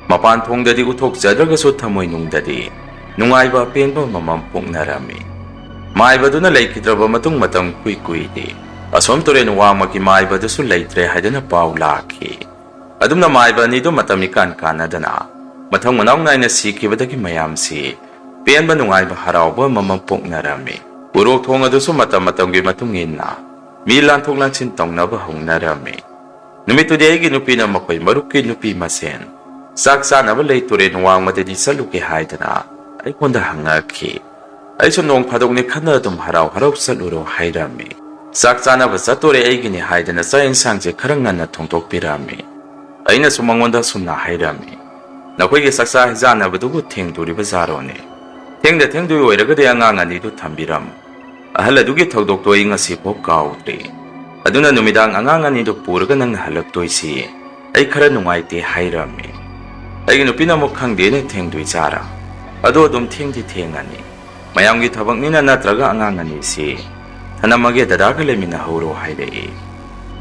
ꯃꯄꯥꯟ ꯊꯣꯡꯗꯗꯤ ꯎꯠꯊꯣꯛꯆꯗ꯭ꯔꯒꯁꯨ ꯊꯃꯣꯏꯅꯨꯡꯗꯗꯤ ꯅꯨꯡꯉꯥꯏꯕ ꯑꯄꯦꯟꯕ ꯑꯃꯃꯝ ꯄꯣꯛꯅꯔꯝꯃꯤ꯫ ꯃꯥꯏꯕꯗꯨꯅ ꯂꯩꯈꯤꯗ꯭ꯔꯕ ꯃꯇꯨꯡ ꯃꯇꯝ ꯀꯨꯏ ꯀꯨꯏꯗꯦ ꯑꯁꯣꯝ ꯇꯨꯔꯦꯟ ꯋꯥꯡꯃꯒꯤ ꯃꯥꯏꯕꯗꯨꯁꯨ ꯂꯩꯇ꯭ꯔꯦ ꯍꯥꯏꯗꯨꯅ ꯄꯥꯎ ꯂꯥꯛꯈꯤ꯫ ꯑꯗꯨꯝꯅ ꯃꯥꯏꯕ ꯑꯅꯤꯗꯨ ꯃꯇꯝ ꯏꯀꯥꯟ ꯀꯥꯟꯅꯗꯅ ꯃꯊꯪ ꯃꯅꯥꯎ ꯅꯥꯏꯅ ꯁꯤꯈꯤꯕꯗꯒꯤ ꯃꯌꯥꯝꯁꯤ ꯄꯦꯟꯕ ꯅꯨꯡꯉꯥꯏꯕ ꯍꯔꯥꯎꯕ ꯑꯃꯃꯝ ꯄꯣꯛꯅꯔꯝꯃꯤ꯫ ꯎꯔꯣꯛ ꯊꯣꯡ ꯑꯗꯨꯁꯨ ꯃꯇꯝ ꯃꯇꯝꯒꯤ ꯃꯇꯨꯡ ꯏꯟꯅ ꯃꯤ ꯂꯥꯟꯊꯣꯛ ꯂꯥꯟꯁꯤꯟ ꯇꯧꯅꯕ ꯍꯧꯅꯔꯝꯃꯤ꯫ ꯅꯨꯃꯤꯠꯇꯨꯗꯤ ꯑꯩꯒꯤ ꯅꯨꯄꯤꯅ ꯃꯈꯣꯏ ꯃꯔꯨꯞꯀꯤ ꯅꯨꯄꯤ ꯃꯁꯦꯟ ꯆꯥꯛ ꯆꯥꯅꯕ ꯂꯩ ꯇꯨꯔꯦꯟ ꯋꯥꯡꯃꯗꯗꯤ ꯆꯠꯂꯨꯒꯦ ꯍꯥꯏꯗꯅ ꯑꯩꯉꯣꯟꯗ ꯍꯪꯉꯛꯈꯤ꯫ ꯑꯩꯁꯨ ꯅꯣꯡ ꯐꯥꯗꯣꯛꯅꯤ ꯈꯟꯅ ꯑꯗꯨꯝ ꯍꯔꯥꯎ ꯍꯔꯥꯎ ꯆꯠꯂꯨꯔꯣ ꯍꯥꯏꯔꯝꯃꯤ꯫ ꯆꯥꯛ ꯆꯥꯅꯕ ꯆꯠꯇꯣꯔꯦ ꯑꯩꯒꯤꯅꯤ ꯍꯥꯏꯗꯅ ꯆꯥꯛ ꯌꯦꯟꯁꯥꯡꯁꯦ ꯈꯔ ꯉꯟꯅ ꯊꯣꯡꯗꯣꯛꯄꯤꯔꯝꯃꯤ꯫ ꯑꯩꯅꯁꯨ ꯃꯉꯣꯟꯗ ꯑꯁꯨꯝꯅ ꯍꯥꯏꯔꯝꯃꯤ, "ꯅꯈꯣꯏꯒꯤ ꯆꯥꯛꯆꯥ ꯍꯩꯖꯥꯟꯅꯕꯗꯨꯕꯨ ꯊꯦꯡꯗꯣꯔꯤꯕ ꯖꯥꯔꯣꯅꯦ? ꯊꯦꯡꯗ ꯊꯦꯡꯗꯣꯏ ꯑꯣꯏꯔꯒꯗꯤ ꯑꯉꯥꯡ ꯑꯅꯤꯗꯨ ꯊꯝꯕꯤꯔꯝꯃꯨ꯫ ꯑꯍꯜ ꯑꯗꯨꯒꯤ ꯊꯧꯗꯣꯛꯇꯣ ꯑꯩ ꯉꯁꯤꯐꯥꯎ ꯀꯥꯎꯗ꯭ꯔꯤ꯫ ꯑꯗꯨꯅ ꯅꯨꯃꯤꯗꯥꯡ ꯑꯉꯥꯡ ꯑꯅꯤꯗꯨ ꯄꯨꯔꯒ ꯅꯪꯅ ꯍꯜꯂꯛꯇꯣꯏꯁꯤ ꯑꯩ ꯈꯔ ꯅꯨꯡꯉꯥꯏꯇꯦ" ꯍꯥꯏꯔꯝꯃꯤ꯫ ꯑꯩꯒꯤ ꯅꯨꯄꯤꯅ ꯑꯃꯨꯛ, "ꯈꯪꯗꯦꯅꯦ, ꯊꯦꯡꯗꯣꯏ ꯖꯥꯔꯥ? ꯑꯗꯣ ꯑꯗꯨꯝ ꯊꯦꯡꯗꯤ ꯊꯦꯡꯉꯅꯤ꯫ ꯃꯌꯥꯝꯒꯤ ꯊꯕꯛꯅꯤꯅ ꯅꯠꯇ꯭ꯔꯒ ꯑꯉꯥꯡ ꯑꯅꯤꯁꯤ ꯊꯅꯝꯃꯒꯦ, ꯗꯗꯥꯒ ꯂꯩꯃꯤꯟꯅꯍꯧꯔꯣ" ꯍꯥꯏꯔꯛꯏ꯫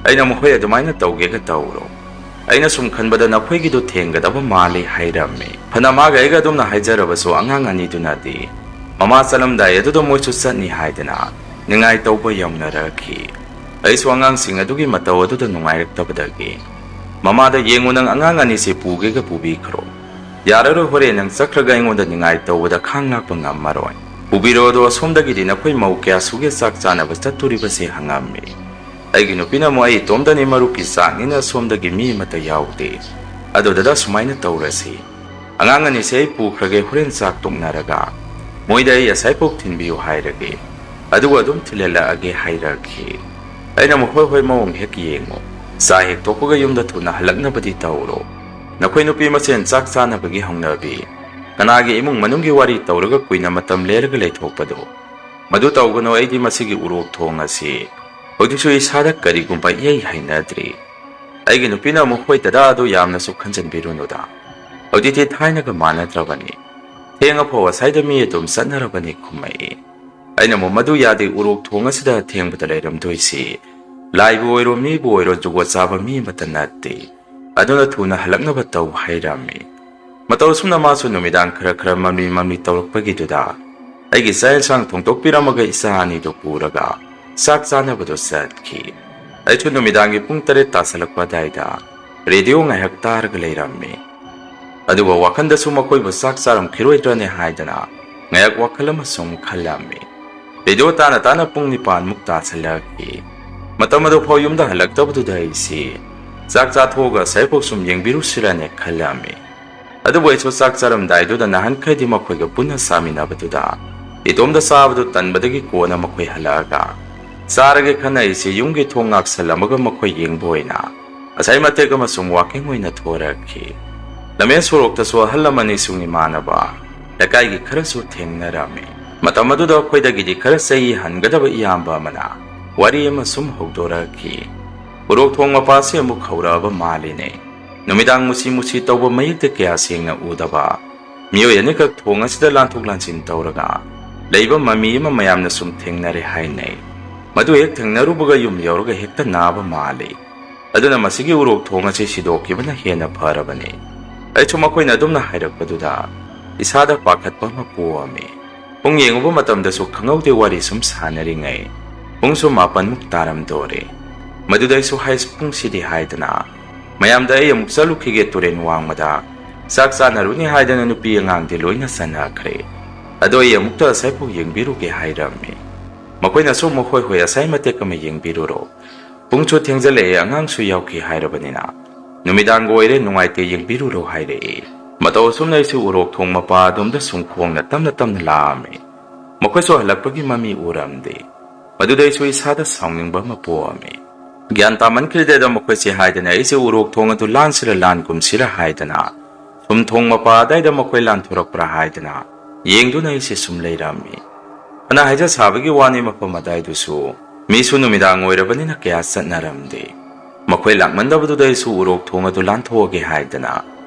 ꯑꯩꯅ ꯑꯃꯨꯛ, "ꯍꯣꯏ, ꯑꯗꯨꯃꯥꯏꯅ ꯇꯧꯒꯦꯒ ꯇꯧꯔꯣ꯫ ꯑꯩꯅ ꯁꯨꯝ ꯈꯟꯕꯗ ꯅꯈꯣꯏꯒꯤꯗꯣ ꯊꯦꯡꯒꯗꯕ ꯃꯥꯜꯂꯤ" ꯍꯥꯏꯔꯝꯃꯤ꯫ ꯐꯅ ꯃꯥꯒ ꯑꯩꯒ ꯑꯗꯨꯝꯅ ꯍꯥꯏꯖꯔꯕꯁꯨ ꯑꯉꯥꯡ ꯑꯅꯤꯗꯨꯅꯗꯤ ꯃꯃꯥ ꯆꯠꯂꯝꯗꯥꯏ ꯑꯗꯨꯗ ꯃꯣꯏꯁꯨ ꯆꯠꯅꯤ ꯍꯥꯏꯗꯅ ꯅꯤꯡꯉꯥꯏ ꯇꯧꯕ ꯌꯧꯅꯔꯛꯈꯤ꯫ ꯑꯩꯁꯨ ꯑꯉꯥꯡꯁꯤꯡ ꯑꯗꯨꯒꯤ ꯃꯇꯧ ꯑꯗꯨꯗ ꯅꯨꯡꯉꯥꯏꯔꯛꯇꯕꯗꯒꯤ ꯃꯃꯥꯗ, "ꯌꯦꯡꯉꯨ, ꯅꯪ ꯑꯉꯥꯡ ꯑꯅꯤꯁꯦ ꯄꯨꯒꯦꯒ ꯄꯨꯕꯤꯈ꯭ꯔꯣ꯫ ꯌꯥꯔꯔꯣꯏ, ꯍꯣꯔꯦꯟ ꯅꯪ ꯆꯠꯈ꯭ꯔꯒ ꯑꯩꯉꯣꯟꯗ ꯅꯤꯡꯉꯥꯏ ꯇꯧꯕꯗ ꯈꯥꯡ ꯂꯥꯛꯄ ꯉꯝꯃꯔꯣꯏ꯫ ꯄꯨꯕꯤꯔꯣ, ꯑꯗꯣ ꯑꯁꯣꯝꯗꯒꯤꯗꯤ ꯅꯈꯣꯏ ꯃꯧ ꯀꯌꯥ ꯁꯨꯒꯦ ꯆꯥꯛ ꯆꯥꯅꯕ ꯆꯠꯇꯣꯔꯤꯕꯁꯦ?" ꯍꯪꯉꯝꯃꯤ꯫ ꯑꯩꯒꯤ ꯅꯨꯄꯤꯅ ꯑꯃꯨꯛ, "ꯑꯩ ꯏꯇꯣꯝꯇꯅꯤ, ꯃꯔꯨꯞꯀꯤ ꯆꯥꯛꯅꯤꯅ ꯁꯣꯝꯗꯒꯤ ꯃꯤ ꯑꯃꯠꯇ ꯌꯥꯎꯗꯦ꯫ ꯑꯗꯨꯗꯨꯗ ꯁꯨꯃꯥꯏꯅ ꯇꯧꯔꯁꯤ, ꯑꯉꯥꯡ ꯑꯅꯤꯁꯦ ꯑꯩ ꯄꯨꯈ꯭ꯔꯒꯦ, ꯍꯣꯔꯦꯟ ꯆꯥꯛ ꯇꯣꯛꯅꯔꯒ ꯃꯣꯏꯗ ꯑꯩ ꯑꯁꯥꯏꯐꯥꯎ ꯊꯤꯟꯕꯤꯌꯨ ꯍꯥꯏꯔꯒꯦ, ꯑꯗꯨꯒ ꯑꯗꯨꯝ ꯊꯤꯜꯍꯜꯂꯛꯑꯒꯦ" ꯍꯥꯏꯔꯛꯈꯤ꯫ ꯑꯩꯅ ꯑꯃꯨꯛ, "ꯍꯣꯏ ꯍꯣꯏ, ꯃꯑꯣꯡ ꯍꯦꯛ ꯌꯦꯡꯉꯣ, ꯆꯥꯛ ꯍꯦꯛ ꯇꯣꯛꯄꯒ ꯌꯨꯝꯗ ꯊꯨꯅ ꯍꯜꯂꯛꯅꯕꯗꯤ ꯇꯧꯔꯣ꯫ ꯅꯈꯣꯏ ꯅꯨꯄꯤ ꯃꯁꯦꯟ ꯆꯥꯛ ꯆꯥꯅꯕꯒꯤ ꯍꯧꯅꯕꯤ, ꯀꯅꯥꯒꯤ ꯏꯃꯨꯡ ꯃꯅꯨꯡꯒꯤ ꯋꯥꯔꯤ ꯇꯧꯔꯒ ꯀꯨꯏꯅ ꯃꯇꯝ ꯂꯦꯜꯂꯒ ꯂꯩꯊꯣꯛꯄꯗꯣ, ꯃꯗꯨ ꯇꯧꯒꯅꯨ꯫ ꯑꯩꯗꯤ ꯃꯁꯤꯒꯤ ꯎꯔꯣꯛ ꯊꯣꯡ ꯑꯁꯤ ꯍꯧꯖꯤꯛꯁꯨ ꯏꯁꯥꯗ ꯀꯔꯤꯒꯨꯝꯕ ꯏꯍꯩ ꯍꯩꯅꯗ꯭ꯔꯤ꯫ ꯑꯩꯒꯤ ꯅꯨꯄꯤꯅ ꯑꯃꯨꯛ, "ꯍꯣꯏ ꯗꯗꯥ, ꯑꯗꯨ ꯌꯥꯝꯅꯁꯨ ꯈꯟꯖꯟꯕꯤꯔꯨꯅꯨꯗ꯫ ꯍꯧꯖꯤꯛꯇꯤ ꯊꯥꯏꯅꯒ ꯃꯥꯟꯅꯗ꯭ꯔꯕꯅꯤ꯫ ꯊꯦꯡꯉꯐꯥꯎ ꯑꯁꯥꯏꯗ ꯃꯤ ꯑꯗꯨꯝ ꯆꯠꯅꯔꯕꯅꯤ" ꯈꯨꯝꯃꯛꯏ꯫ ꯑꯩꯅ ꯑꯃꯨꯛ, "ꯃꯗꯨ ꯌꯥꯗꯦ, ꯎꯔꯣꯛ ꯊꯣꯡ ꯑꯁꯤꯗ ꯊꯦꯡꯕꯗ ꯂꯩꯔꯝꯗꯣꯏꯁꯤ ꯂꯥꯏꯕꯨ ꯑꯣꯏꯔꯣ, ꯃꯤꯕꯨ ꯑꯣꯏꯔꯣ, ꯖꯨꯒꯣꯠ ꯆꯥꯕ ꯃꯤ ꯑꯃꯠꯇ ꯅꯠꯇꯦ꯫ ꯑꯗꯨꯅ ꯊꯨꯅ ꯍꯜꯂꯛꯅꯕ ꯇꯧ" ꯍꯥꯏꯔꯝꯃꯤ꯫ ꯃꯇꯧ ꯑꯁꯨꯝꯅ ꯃꯥꯁꯨ ꯅꯨꯃꯤꯗꯥꯡ ꯈꯔ ꯈꯔ ꯃꯝꯂꯤ ꯃꯝꯂꯤ ꯇꯧꯔꯛꯄꯒꯤꯗꯨꯗ ꯑꯩꯒꯤ ꯆꯥꯛ ꯌꯦꯟꯁꯥꯡ ꯊꯣꯡꯗꯣꯛꯄꯤꯔꯝꯃꯒ ꯏꯆꯥ ꯑꯅꯤꯗꯨ ꯄꯨꯔꯒ ꯆꯥꯛ ꯆꯥꯅꯕꯗꯨ ꯆꯠꯈꯤ꯫ ꯑꯩꯁꯨ ꯅꯨꯃꯤꯗꯥꯡꯒꯤ ꯄꯨꯡ ꯇꯔꯦꯠ ꯇꯥꯁꯜꯂꯛꯄ ꯑꯗꯥꯏꯗ ꯔꯦꯗꯤꯑꯣ ꯉꯥꯏꯍꯥꯛ ꯇꯥꯔꯒ ꯂꯩꯔꯝꯃꯤ꯫ ꯑꯗꯨꯒ ꯋꯥꯈꯜꯗꯁꯨ ꯃꯈꯣꯏꯕꯨ ꯆꯥꯛ ꯆꯥꯔꯝꯈꯤꯔꯣꯏꯗ꯭ꯔꯅꯦ ꯍꯥꯏꯗꯅ ꯉꯥꯏꯍꯥꯛ ꯋꯥꯈꯜ ꯑꯃ ꯁꯨꯝ ꯈꯜꯂꯝꯃꯤ꯫ ꯔꯦꯗꯤꯑꯣ ꯇꯥꯅ ꯇꯥꯅ ꯄꯨꯡ ꯅꯤꯄꯥꯟꯃꯨꯛ ꯇꯥꯁꯜꯂꯛꯈꯤ꯫ ꯃꯇꯝ ꯑꯗꯨ ꯐꯥꯎ ꯌꯨꯝꯗ ꯍꯜꯂꯛꯇꯕꯗꯨꯗ ꯑꯩꯁꯤ ꯆꯥꯛ ꯆꯥꯊꯣꯛꯑꯒ ꯁꯥꯏꯐꯥꯎ ꯁꯨꯝ ꯌꯦꯡꯕꯤꯔꯨꯁꯤꯔꯅꯦ ꯈꯜꯂꯝꯃꯤ꯫ ꯑꯗꯨꯕꯨ ꯑꯩꯁꯨ ꯆꯥꯛ ꯆꯥꯔꯝꯗꯥꯏꯗꯨꯗ ꯅꯍꯥꯟꯈꯩꯗꯤ ꯃꯈꯣꯏꯒ ꯄꯨꯟꯅ ꯆꯥꯃꯤꯟꯅꯕꯗꯨꯗ ꯏꯇꯣꯝꯗ ꯆꯥꯕꯗꯨ ꯇꯟꯕꯗꯒꯤ ꯀꯣꯟꯅ ꯃꯈꯣꯏ ꯍꯜꯂꯛꯑꯒ ꯆꯥꯔꯒꯦ ꯈꯟꯅ ꯑꯩꯁꯦ ꯌꯨꯝꯒꯤ ꯊꯣꯡ ꯉꯥꯛꯁꯜꯂꯝꯃꯒ ꯃꯈꯣꯏ ꯌꯦꯡꯕ ꯑꯣꯏꯅ ꯉꯁꯥꯏ ꯃꯇꯦꯛ ꯑꯃ ꯁꯨꯝ ꯋꯥꯀꯤꯡ ꯑꯣꯏꯅ ꯊꯣꯔꯛꯈꯤ꯫ ꯂꯝꯕꯦꯟ ꯁꯣꯔꯣꯛꯇꯁꯨ ꯑꯍꯜ ꯑꯃꯅꯤ ꯁꯨꯡ ꯏꯃꯥꯟꯅꯕ ꯂꯩꯀꯥꯏꯒꯤ ꯈꯔꯁꯨ ꯊꯦꯡꯅꯔꯝꯃꯤ꯫ ꯃꯇꯝ ꯑꯗꯨꯗ ꯑꯩꯈꯣꯏꯗꯒꯤꯗꯤ ꯈꯔ ꯆꯍꯤ ꯍꯟꯒꯗꯕ ꯏꯌꯥꯝꯕ ꯑꯃꯅ ꯋꯥꯔꯤ ꯑꯃ ꯁꯨꯝ ꯍꯧꯗꯣꯔꯛꯈꯤ꯫ "ꯎꯔꯣꯛ ꯊꯣꯡ ꯃꯄꯥꯁꯦ ꯑꯃꯨꯛ ꯍꯧꯔꯛꯑꯕ ꯃꯥꯜꯂꯤꯅꯦ꯫ ꯅꯨꯃꯤꯗꯥꯡ ꯃꯨꯁꯤ ꯃꯨꯁꯤ ꯇꯧꯕ, ꯃꯌꯦꯛꯇ ꯀꯌꯥ ꯁꯦꯡꯅ ꯎꯗꯕ ꯃꯤꯑꯣꯏ ꯑꯅꯤꯈꯛ ꯊꯣꯡ ꯑꯁꯤꯗ ꯂꯥꯟꯊꯣꯛ ꯂꯥꯟꯁꯤꯟ ꯇꯧꯔꯒ ꯂꯩꯕ ꯃꯃꯤ ꯑꯃ ꯃꯌꯥꯝꯅ ꯁꯨꯝ ꯊꯦꯡꯅꯔꯦ ꯍꯥꯏꯅꯩ꯫ ꯃꯗꯨ ꯍꯦꯛ ꯊꯦꯡꯅꯔꯨꯕꯒ ꯌꯨꯝ ꯌꯧꯔꯒ ꯍꯦꯛꯇ ꯅꯥꯕ ꯃꯥꯜꯂꯤ꯫ ꯑꯗꯨꯅ ꯃꯁꯤꯒꯤ ꯎꯔꯣꯛ ꯊꯣꯡ ꯑꯁꯤ ꯁꯤꯗꯣꯛꯈꯤꯕꯅ ꯍꯦꯟꯅ ꯐꯔꯕꯅꯤ"꯫ ꯑꯩꯁꯨ ꯃꯈꯣꯏꯅ ꯑꯗꯨꯝꯅ ꯍꯥꯏꯔꯛꯄꯗꯨꯗ ꯏꯁꯥꯗ ꯄꯥꯈꯠꯄ ꯑꯃ ꯄꯣꯛꯑꯝꯃꯤ꯫ ꯄꯨꯡ ꯌꯦꯡꯉꯨꯕ ꯃꯇꯝꯗꯁꯨ ꯈꯪꯍꯧꯗꯦ, ꯋꯥꯔꯤ ꯁꯨꯝ ꯁꯥꯟꯅꯔꯤꯉꯩ ꯄꯨꯡꯁꯨ ꯃꯥꯄꯟꯃꯨꯛ ꯇꯥꯔꯝꯗꯣꯔꯦ꯫ ꯃꯗꯨꯗ ꯑꯩꯁꯨ, "ꯍꯥꯏꯁ, ꯄꯨꯡꯁꯤꯗꯤ" ꯍꯥꯏꯗꯅ ꯃꯌꯥꯝꯗ "ꯑꯩ ꯑꯃꯨꯛ ꯆꯠꯂꯨꯈꯤꯒꯦ ꯇꯨꯔꯦꯟ ꯋꯥꯡꯃꯗ, ꯆꯥꯛ ꯆꯥꯅꯔꯨꯅꯤ" ꯍꯥꯏꯗꯅ ꯅꯨꯄꯤ ꯑꯉꯥꯡꯗꯤ ꯂꯣꯏꯅ ꯆꯠꯅꯈ꯭ꯔꯦ꯫ "ꯑꯗꯣ ꯑꯩ ꯑꯃꯨꯛꯇ ꯑꯁꯥꯏꯐꯥꯎ ꯌꯦꯡꯕꯤꯔꯨꯒꯦ" ꯍꯥꯏꯔꯝꯃꯤ꯫ ꯃꯈꯣꯏꯅꯁꯨ ꯑꯃꯨꯛ, "ꯍꯣꯏ ꯍꯣꯏ, ꯑꯁꯥꯏ ꯃꯇꯦꯛ ꯑꯃ ꯌꯦꯡꯕꯤꯔꯨꯔꯣ, ꯄꯨꯡꯁꯨ ꯊꯦꯡꯖꯜꯂꯛꯑꯦ, ꯑꯉꯥꯡꯁꯨ ꯌꯥꯎꯈꯤ ꯍꯥꯏꯔꯕꯅꯤꯅ, ꯅꯨꯃꯤꯗꯥꯡꯒ ꯑꯣꯏꯔꯦ, ꯅꯨꯡꯉꯥꯏꯇꯦ, ꯌꯦꯡꯕꯤꯔꯨꯔꯣ" ꯍꯥꯏꯔꯛꯏ꯫ ꯃꯇꯧ ꯑꯁꯨꯝꯅ ꯑꯩꯁꯨ ꯎꯔꯣꯛ ꯊꯣꯡ ꯃꯄꯥ ꯑꯗꯣꯝꯗ ꯁꯨꯝ ꯈꯣꯡꯅ ꯇꯞꯅ ꯇꯞꯅ ꯂꯥꯛꯑꯝꯃꯤ꯫ ꯃꯈꯣꯏꯁꯨ ꯍꯜꯂꯛꯄꯒꯤ ꯃꯃꯤ ꯎꯔꯝꯗꯦ꯫ ꯃꯗꯨꯗ ꯑꯩꯁꯨ ꯏꯁꯥꯗ ꯁꯥꯎꯅꯤꯡꯕ ꯑꯃ ꯄꯣꯛꯑꯝꯃꯤ꯫ ꯒ꯭ꯌꯥꯟ ꯇꯥꯃꯟꯈꯤꯗꯦꯗ ꯃꯈꯣꯏꯁꯦ ꯍꯥꯏꯗꯅ ꯑꯩꯁꯦ ꯎꯔꯣꯛ ꯊꯣꯡ ꯑꯗꯨ ꯂꯥꯟꯁꯤꯔ ꯂꯥꯟꯒꯨꯝꯁꯤꯔ ꯍꯥꯏꯗꯅ ꯁꯨꯝ ꯊꯣꯡ ꯃꯄꯥ ꯑꯗꯥꯏꯗ ꯃꯈꯣꯏ ꯂꯥꯟꯊꯣꯔꯛꯄ꯭ꯔꯥ ꯍꯥꯏꯗꯅ ꯌꯦꯡꯗꯨꯅ ꯑꯩꯁꯦ ꯁꯨꯝ ꯂꯩꯔꯝꯃꯤ꯫ ꯐꯅ ꯍꯥꯏꯖ ꯁꯥꯕꯒꯤ ꯋꯥꯅꯤ, ꯃꯐꯝ ꯑꯗꯥꯏꯗꯨꯁꯨ ꯃꯤꯁꯨ ꯅꯨꯃꯤꯗꯥꯡ ꯑꯣꯏꯔꯕꯅꯤꯅ ꯀꯌꯥ ꯆꯠꯅꯔꯝꯗꯦ꯫ ꯃꯈꯣꯏ ꯂꯥꯛꯃꯟꯗꯕꯗꯨꯗ ꯑꯩꯁꯨ ꯎꯔꯣꯛ ꯊꯣꯡ ꯑꯗꯨ ꯂꯥꯟꯊꯣꯛꯑꯒꯦ ꯍꯥꯏꯗꯅ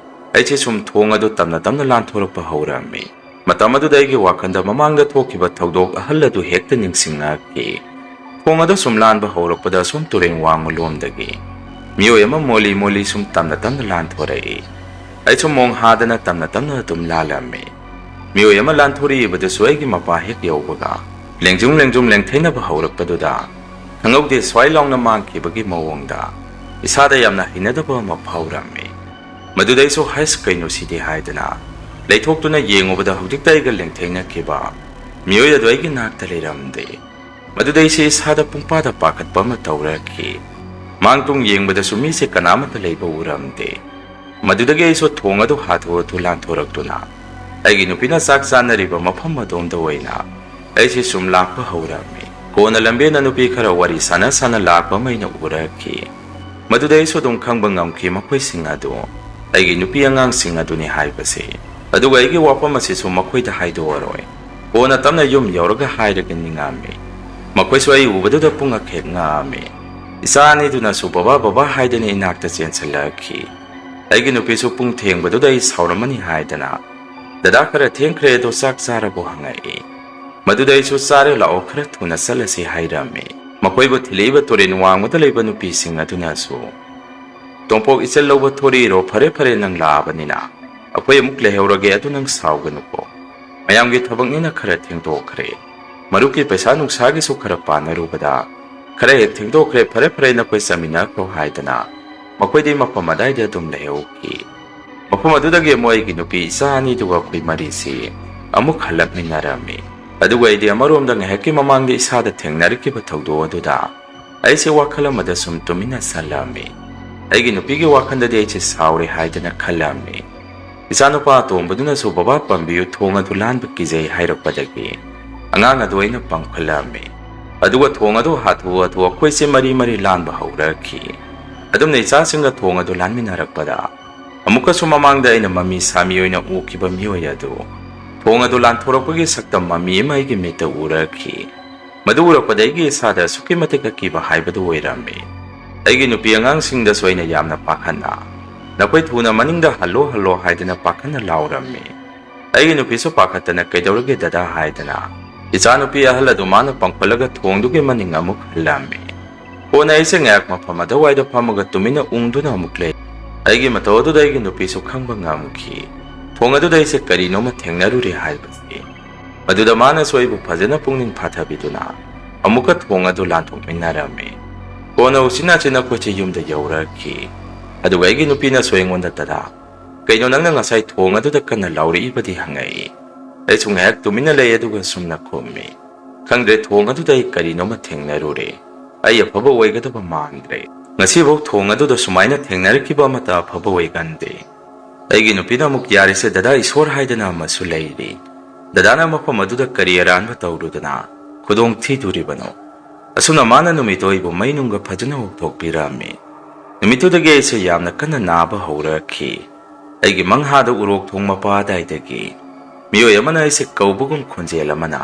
ꯑꯩꯁꯦ ꯁꯨꯝ ꯊꯣꯡ ꯑꯗꯨ ꯇꯞꯅ ꯇꯞꯅ ꯂꯥꯟꯊꯣꯔꯛꯄ ꯍꯧꯔꯝꯃꯤ꯫ ꯃꯇꯝ ꯑꯗꯨꯗ ꯑꯩꯒꯤ ꯋꯥꯈꯜꯗ ꯃꯃꯥꯡꯗ ꯊꯣꯛꯈꯤꯕ ꯊꯧꯗꯣꯛ ꯑꯍꯜ ꯑꯗꯨ ꯍꯦꯛꯇ ꯅꯤꯡꯁꯤꯡꯂꯛꯈꯤ꯫ ꯊꯣꯡ ꯑꯗꯨ ꯁꯨꯝ ꯂꯥꯟꯕ ꯍꯧꯔꯛꯄꯗ ꯁꯨꯝ ꯇꯨꯔꯦꯟ ꯋꯥꯡꯃ ꯂꯣꯝꯗꯒꯤ ꯃꯤꯑꯣꯏ ꯑꯃ ꯃꯣꯜꯂꯤ ꯃꯣꯜꯂꯤ ꯁꯨꯝ ꯇꯞꯅ ꯇꯞꯅ ꯂꯥꯟꯊꯣꯔꯛꯏ꯫ ꯑꯩꯁꯨ ꯃꯣꯡ ꯍꯥꯗꯅ ꯇꯞꯅ ꯇꯞꯅ ꯑꯗꯨꯝ ꯂꯥꯜꯂꯝꯃꯤ꯫ ꯃꯤꯑꯣꯏ ꯑꯃ ꯂꯥꯟꯊꯣꯔꯛꯏꯕꯗꯨꯁꯨ ꯑꯩꯒꯤ ꯃꯄꯥ ꯍꯦꯛ ꯌꯧꯕꯒ ꯂꯦꯡꯖꯨꯝ ꯂꯦꯡꯖꯨꯝ ꯂꯦꯡꯊꯩꯅꯕ ꯍꯧꯔꯛꯄꯗꯨꯗ ꯈꯪꯍꯧꯗꯦ ꯁ꯭ꯋꯥꯏ ꯂꯥꯎꯅ ꯃꯥꯡꯈꯤꯕꯒꯤ ꯃꯑꯣꯡꯗ ꯏꯁꯥꯗ ꯌꯥꯝꯅ ꯍꯩꯅꯗꯕ ꯑꯃ ꯐꯥꯎꯔꯝꯃꯤ꯫ ꯃꯗꯨꯗ ꯑꯩꯁꯨ "ꯍꯩꯁ, ꯀꯩꯅꯣ ꯁꯤꯗꯤ?" ꯍꯥꯏꯗꯅ ꯂꯩꯊꯣꯛꯇꯨꯅ ꯌꯦꯡꯉꯨꯕꯗ ꯍꯧꯖꯤꯛꯇ ꯑꯩꯒ ꯂꯦꯡꯊꯩꯅꯈꯤꯕ ꯃꯤꯑꯣꯏ ꯑꯗꯨ ꯑꯩꯒꯤ ꯅꯥꯛꯇ ꯂꯩꯔꯝꯗꯦ꯫ ꯃꯗꯨꯗ ꯑꯩꯁꯦ ꯏꯁꯥꯗ ꯄꯨꯡꯄꯥꯗ ꯄꯥꯈꯠꯄ ꯑꯃ ꯇꯧꯔꯛꯈꯤ꯫ ꯃꯥꯡ ꯇꯨꯡ ꯌꯦꯡꯕꯗꯁꯨ ꯃꯤꯁꯦ ꯀꯅꯥꯃꯠꯇ ꯂꯩꯕ ꯎꯔꯝꯗꯦ꯫ ꯃꯗꯨꯗꯒꯤ ꯑꯩꯁꯨ ꯊꯣꯡ ꯑꯗꯨ ꯍꯥꯊꯨ ꯍꯥꯊꯨ ꯂꯥꯟꯊꯣꯔꯛꯇꯨꯅ ꯑꯩꯒꯤ ꯅꯨꯄꯤꯅ ꯆꯥꯛ ꯆꯥꯅꯔꯤꯕ ꯃꯐꯝ ꯑꯗꯣꯝꯗ ꯑꯣꯏꯅ ꯑꯩꯁꯦ ꯁꯨꯝ ꯂꯥꯛꯄ ꯍꯧꯔꯝꯃꯤ꯫ ꯀꯣꯟꯅ ꯂꯝꯕꯦꯟꯗ ꯅꯨꯄꯤ ꯈꯔ ꯋꯥꯔꯤ ꯁꯥꯟꯅ ꯁꯥꯟꯅ ꯂꯥꯛꯄ ꯑꯃ ꯑꯩꯅ ꯎꯔꯛꯈꯤ꯫ ꯃꯗꯨꯗ ꯑꯩꯁꯨ ꯑꯗꯨꯝ ꯈꯪꯕ ꯉꯝꯈꯤ ꯃꯈꯣꯏꯁꯤꯡ ꯑꯗꯨ ꯑꯩꯒꯤ ꯅꯨꯄꯤ ꯑꯉꯥꯡꯁꯤꯡ ꯑꯗꯨꯅꯤ ꯍꯥꯏꯕꯁꯤ꯫ ꯑꯗꯨꯒ ꯑꯩꯒꯤ ꯋꯥꯐꯝ ꯑꯁꯤꯁꯨ ꯃꯈꯣꯏꯗ ꯍꯥꯏꯗꯣꯛꯑꯔꯣꯏ꯫ ꯀꯣꯟꯅ ꯇꯞꯅ ꯌꯨꯝ ꯌꯧꯔꯒ ꯍꯥꯏꯔꯒꯦ ꯅꯤꯡꯉꯝꯃꯤ꯫ ꯃꯈꯣꯏꯁꯨ ꯑꯩ ꯎꯕꯗꯨꯗ ꯄꯨꯡꯉꯛ ꯍꯦꯛ ꯉꯛꯑꯝꯃꯤ꯫ ꯏꯆꯥ ꯑꯅꯤꯗꯨꯅꯁꯨ "ꯕꯕꯥ, ꯕꯕꯥ" ꯍꯥꯏꯗꯨꯅ ꯏꯅꯥꯛꯇ ꯆꯦꯟꯁꯤꯜꯂꯛꯈꯤ꯫ ꯑꯩꯒꯤ ꯅꯨꯄꯤꯁꯨ ꯄꯨꯡ ꯊꯦꯡꯕꯗꯨꯗ ꯑꯩ ꯁꯥꯎꯔꯝꯃꯅꯤ ꯍꯥꯏꯗꯅ, "ꯗꯗꯥ, ꯈꯔ ꯊꯦꯡꯈ꯭ꯔꯦ ꯑꯗꯣ ꯆꯥꯛ ꯆꯥꯔꯕꯣ?" ꯍꯪꯉꯛꯏ꯫ ꯃꯗꯨꯗ ꯑꯩꯁꯨ "ꯆꯥꯔꯦ, ꯂꯥꯛꯑꯣ, ꯈꯔ ꯊꯨꯅ ꯆꯠꯂꯁꯤ" ꯍꯥꯏꯔꯝꯃꯤ꯫ ꯃꯈꯣꯏꯕꯨ ꯊꯤꯜꯂꯛꯏꯕ ꯇꯨꯔꯦꯟ ꯋꯥꯡꯃꯗ ꯂꯩꯕ ꯅꯨꯄꯤꯁꯤꯡ ꯑꯗꯨꯅꯁꯨ, "ꯇꯣꯝꯄꯣꯛ, ꯏꯆꯜ ꯂꯧꯕ ꯊꯣꯔꯛꯏꯔꯣ? ꯐꯔꯦ ꯐꯔꯦ, ꯅꯪ ꯂꯥꯛꯑꯕꯅꯤꯅ ꯑꯩꯈꯣꯏ ꯑꯃꯨꯛ ꯂꯩꯍꯧꯔꯒꯦ, ꯑꯗꯨ ꯅꯪ ꯁꯥꯎꯒꯅꯨꯀꯣ꯫ ꯃꯌꯥꯝꯒꯤ ꯊꯕꯛꯅꯤꯅ ꯈꯔ ꯊꯦꯡꯗꯣꯛꯈ꯭ꯔꯦ꯫ ꯃꯔꯨꯞꯀꯤ ꯄꯩꯁꯥ ꯅꯨꯡꯁꯥꯒꯤꯁꯨ ꯈꯔ ꯄꯥꯅꯔꯨꯕꯗ ꯈꯔ ꯍꯦꯛ ꯊꯦꯡꯗꯣꯛꯈ꯭ꯔꯦ꯫ ꯐꯔꯦ ꯐꯔꯦ, ꯅꯈꯣꯏ ꯆꯠꯃꯤꯟꯅꯈ꯭ꯔꯣ" ꯍꯥꯏꯗꯅ ꯃꯈꯣꯏꯗꯤ ꯃꯐꯝ ꯑꯗꯥꯏꯗ ꯑꯗꯨꯝ ꯂꯩꯍꯧꯈꯤ꯫ ꯃꯐꯝ ꯑꯗꯨꯗꯒꯤ ꯑꯃꯨꯛ ꯑꯩꯒꯤ ꯅꯨꯄꯤ ꯏꯆꯥ ꯑꯅꯤꯗꯨꯒ ꯑꯩꯈꯣꯏ ꯃꯔꯤꯁꯤ ꯑꯃꯨꯛ ꯍꯜꯂꯛꯃꯤꯟꯅꯔꯝꯃꯤ꯫ ꯑꯗꯨꯒ ꯑꯩꯗꯤ ꯑꯃꯔꯣꯝꯗ ꯉꯥꯏꯍꯥꯛꯀꯤ ꯃꯃꯥꯡꯗ ꯏꯁꯥꯗ ꯊꯦꯡꯅꯔꯛꯈꯤꯕ ꯊꯧꯗꯣꯛ ꯑꯗꯨꯗ ꯑꯩꯁꯦ ꯋꯥꯈꯜ ꯑꯃꯗ ꯁꯨꯝ ꯇꯨꯃꯤꯟꯅ ꯆꯜꯂꯝꯃꯤ꯫ ꯑꯩꯒꯤ ꯅꯨꯄꯤꯒꯤ ꯋꯥꯈꯜꯗꯗꯤ ꯑꯩꯁꯦ ꯁꯥꯎꯔꯦ ꯍꯥꯏꯗꯅ ꯈꯜꯂꯝꯃꯤ꯫ ꯏꯆꯥꯅꯨꯄꯥ ꯑꯇꯣꯝꯕꯗꯨꯅꯁꯨ "ꯕꯕꯥ, ꯄꯥꯝꯕꯤꯌꯨ, ꯊꯣꯡ ꯑꯗꯨ ꯂꯥꯟꯕ ꯀꯤꯖꯩ" ꯍꯥꯏꯔꯛꯄꯗꯒꯤ ꯑꯉꯥꯡ ꯑꯗꯨ ꯑꯩꯅ ꯄꯥꯝꯈꯠꯂꯝꯃꯤ꯫ ꯑꯗꯨꯒ ꯊꯣꯡ ꯑꯗꯨ ꯍꯥꯊꯨ ꯍꯥꯊꯨ ꯑꯩꯈꯣꯏꯁꯦ ꯃꯔꯤ ꯃꯔꯤ ꯂꯥꯟꯕ ꯍꯧꯔꯛꯈꯤ꯫ ꯑꯗꯨꯝꯅ ꯏꯆꯥꯁꯤꯡꯒ ꯊꯣꯡ ꯑꯗꯨ ꯂꯥꯟꯃꯤꯟꯅꯔꯛꯄꯗ, ꯑꯃꯨꯛꯀꯁꯨ ꯃꯃꯥꯡꯗ ꯑꯩꯅ ꯃꯃꯤ ꯁꯥꯃꯤ ꯑꯣꯏꯅ ꯎꯈꯤꯕ ꯃꯤꯑꯣꯏ ꯑꯗꯨ ꯊꯣꯡ ꯑꯗꯨ ꯂꯥꯟꯊꯣꯔꯛꯄꯒꯤ ꯁꯛꯇꯝ ꯃꯃꯤ ꯑꯃ ꯑꯩꯒꯤ ꯃꯤꯠꯇ ꯎꯔꯛꯈꯤ꯫ ꯃꯗꯨ ꯎꯔꯛꯄꯗ ꯑꯩꯒꯤ ꯏꯁꯥꯗ ꯑꯁꯨꯛꯀꯤ ꯃꯇꯤꯛ ꯑꯀꯤꯕ ꯍꯥꯏꯕꯗꯨ ꯑꯣꯏꯔꯝꯃꯤ꯫ ꯑꯩꯒꯤ ꯅꯨꯄꯤ ꯑꯉꯥꯡꯁꯤꯡꯗꯁꯨ ꯑꯩꯅ ꯌꯥꯝꯅ ꯄꯥꯈꯠꯅ, "ꯅꯈꯣꯏ ꯊꯨꯅ ꯃꯅꯤꯡꯗ ꯍꯜꯂꯣ, ꯍꯜꯂꯣ" ꯍꯥꯏꯗꯨꯅ ꯄꯥꯈꯠꯅ ꯂꯥꯎꯔꯝꯃꯤ꯫ ꯑꯩꯒꯤ ꯅꯨꯄꯤꯁꯨ ꯄꯥꯈꯠꯇꯅ, "ꯀꯩꯗꯧꯔꯒꯦ ꯗꯗꯥ?" ꯍꯥꯏꯗꯅ ꯏꯆꯥꯅꯨꯄꯤ ꯑꯍꯜ ꯑꯗꯨ ꯃꯥꯅ ꯄꯥꯡꯈꯠꯂꯒ ꯊꯣꯡꯗꯨꯒꯤ ꯃꯅꯤꯡ ꯑꯃꯨꯛ ꯍꯜꯂꯝꯃꯤ꯫ ꯀꯣꯟꯅ ꯑꯩꯁꯦ ꯉꯥꯏꯍꯥꯛ ꯃꯐꯝ ꯑꯗꯨꯋꯥꯏꯗ ꯐꯝꯃꯒ ꯇꯨꯃꯤꯟꯅ ꯎꯪꯗꯨꯅ ꯑꯃꯨꯛ ꯂꯩ꯫ ꯑꯩꯒꯤ ꯃꯇꯧ ꯑꯗꯨꯗ ꯑꯩꯒꯤ ꯅꯨꯄꯤꯁꯨ ꯈꯪꯕ ꯉꯝꯈꯤ꯫ ꯊꯣꯡ ꯑꯗꯨꯗ ꯑꯩꯁꯦ ꯀꯔꯤꯅꯣꯃ ꯊꯦꯡꯅꯔꯨꯔꯦ ꯍꯥꯏꯕꯁꯤ꯫ ꯃꯗꯨꯗ ꯃꯥꯅꯁꯨ ꯑꯩꯕꯨ ꯐꯖꯅ ꯄꯨꯛꯅꯤꯡ ꯐꯥꯊꯕꯤꯗꯨꯅ ꯑꯃꯨꯛꯀ ꯊꯣꯡ ꯑꯗꯨ ꯂꯥꯟꯊꯣꯛꯃꯤꯟꯅꯔꯝꯃꯤ꯫ ꯀꯣꯟꯅ ꯎꯆꯤꯟ ꯅꯥꯆꯤꯟ ꯑꯩꯈꯣꯏꯁꯦ ꯌꯨꯝꯗ ꯌꯧꯔꯛꯈꯤ꯫ ꯑꯗꯨꯒ ꯑꯩꯒꯤ ꯅꯨꯄꯤꯅꯁꯨ ꯑꯩꯉꯣꯟꯗ, "ꯗꯗꯥ, ꯀꯩꯅꯣ ꯅꯪꯅ ꯉꯁꯥꯏ ꯊꯣꯡ ꯑꯗꯨꯗ ꯀꯟꯅ ꯂꯥꯎꯔꯛꯏꯕꯗꯤ?" ꯍꯪꯉꯛꯏ꯫ ꯑꯩꯁꯨ ꯉꯥꯏꯍꯥꯛ ꯇꯨꯃꯤꯟꯅ ꯂꯩ, ꯑꯗꯨꯒ ꯁꯨꯝꯅ ꯈꯨꯝꯃꯤ, "ꯈꯪꯗ꯭ꯔꯦ, ꯊꯣꯡ ꯑꯗꯨꯗ ꯑꯩ ꯀꯔꯤꯅꯣꯃ ꯊꯦꯡꯅꯔꯨꯔꯦ꯫ ꯑꯩ ꯑꯐꯕ ꯑꯣꯏꯒꯗꯕ ꯃꯥꯟꯗ꯭ꯔꯦ꯫ ꯉꯁꯤꯐꯥꯎ ꯊꯣꯡ ꯑꯗꯨꯗ ꯁꯨꯃꯥꯏꯅ ꯊꯦꯡꯅꯔꯛꯈꯤꯕ ꯑꯃꯠꯇ ꯑꯐꯕ ꯑꯣꯏꯒꯟꯗꯦ"꯫ ꯑꯩꯒꯤ ꯅꯨꯄꯤꯅ ꯑꯃꯨꯛ, "ꯌꯥꯔꯦꯁꯦ ꯗꯗꯥ, ꯏꯁꯣꯔ ꯍꯥꯏꯗꯅ ꯑꯃꯁꯨ ꯂꯩꯔꯤ꯫ ꯗꯗꯥꯅ ꯃꯐꯝ ꯑꯗꯨꯗ ꯀꯔꯤ ꯑꯔꯥꯟꯕ ꯇꯧꯔꯨꯗꯅ ꯈꯨꯗꯣꯡ ꯊꯤꯗꯣꯔꯤꯕꯅꯣ?" ꯑꯁꯨꯝꯅ ꯃꯥꯅ ꯅꯨꯃꯤꯠꯇꯣ ꯑꯩꯕꯨ ꯃꯩ ꯅꯨꯡꯒ ꯐꯖꯅ ꯍꯧꯗꯣꯛꯄꯤꯔꯝꯃꯤ꯫ ꯅꯨꯃꯤꯠꯇꯨꯗꯒꯤ ꯑꯩꯁꯦ ꯌꯥꯝꯅ ꯀꯟꯅ ꯅꯥꯕ ꯍꯧꯔꯛꯈꯤ꯫ ꯑꯩꯒꯤ ꯃꯪꯍꯥꯗ ꯎꯔꯣꯛ ꯊꯣꯡ ꯃꯄꯥ ꯑꯗꯥꯏꯗꯒꯤ ꯃꯤꯑꯣꯏ ꯑꯃꯅ ꯑꯩꯁꯦ ꯀꯧꯕꯒꯨꯝ ꯈꯣꯟꯖꯦꯜ ꯑꯃꯅ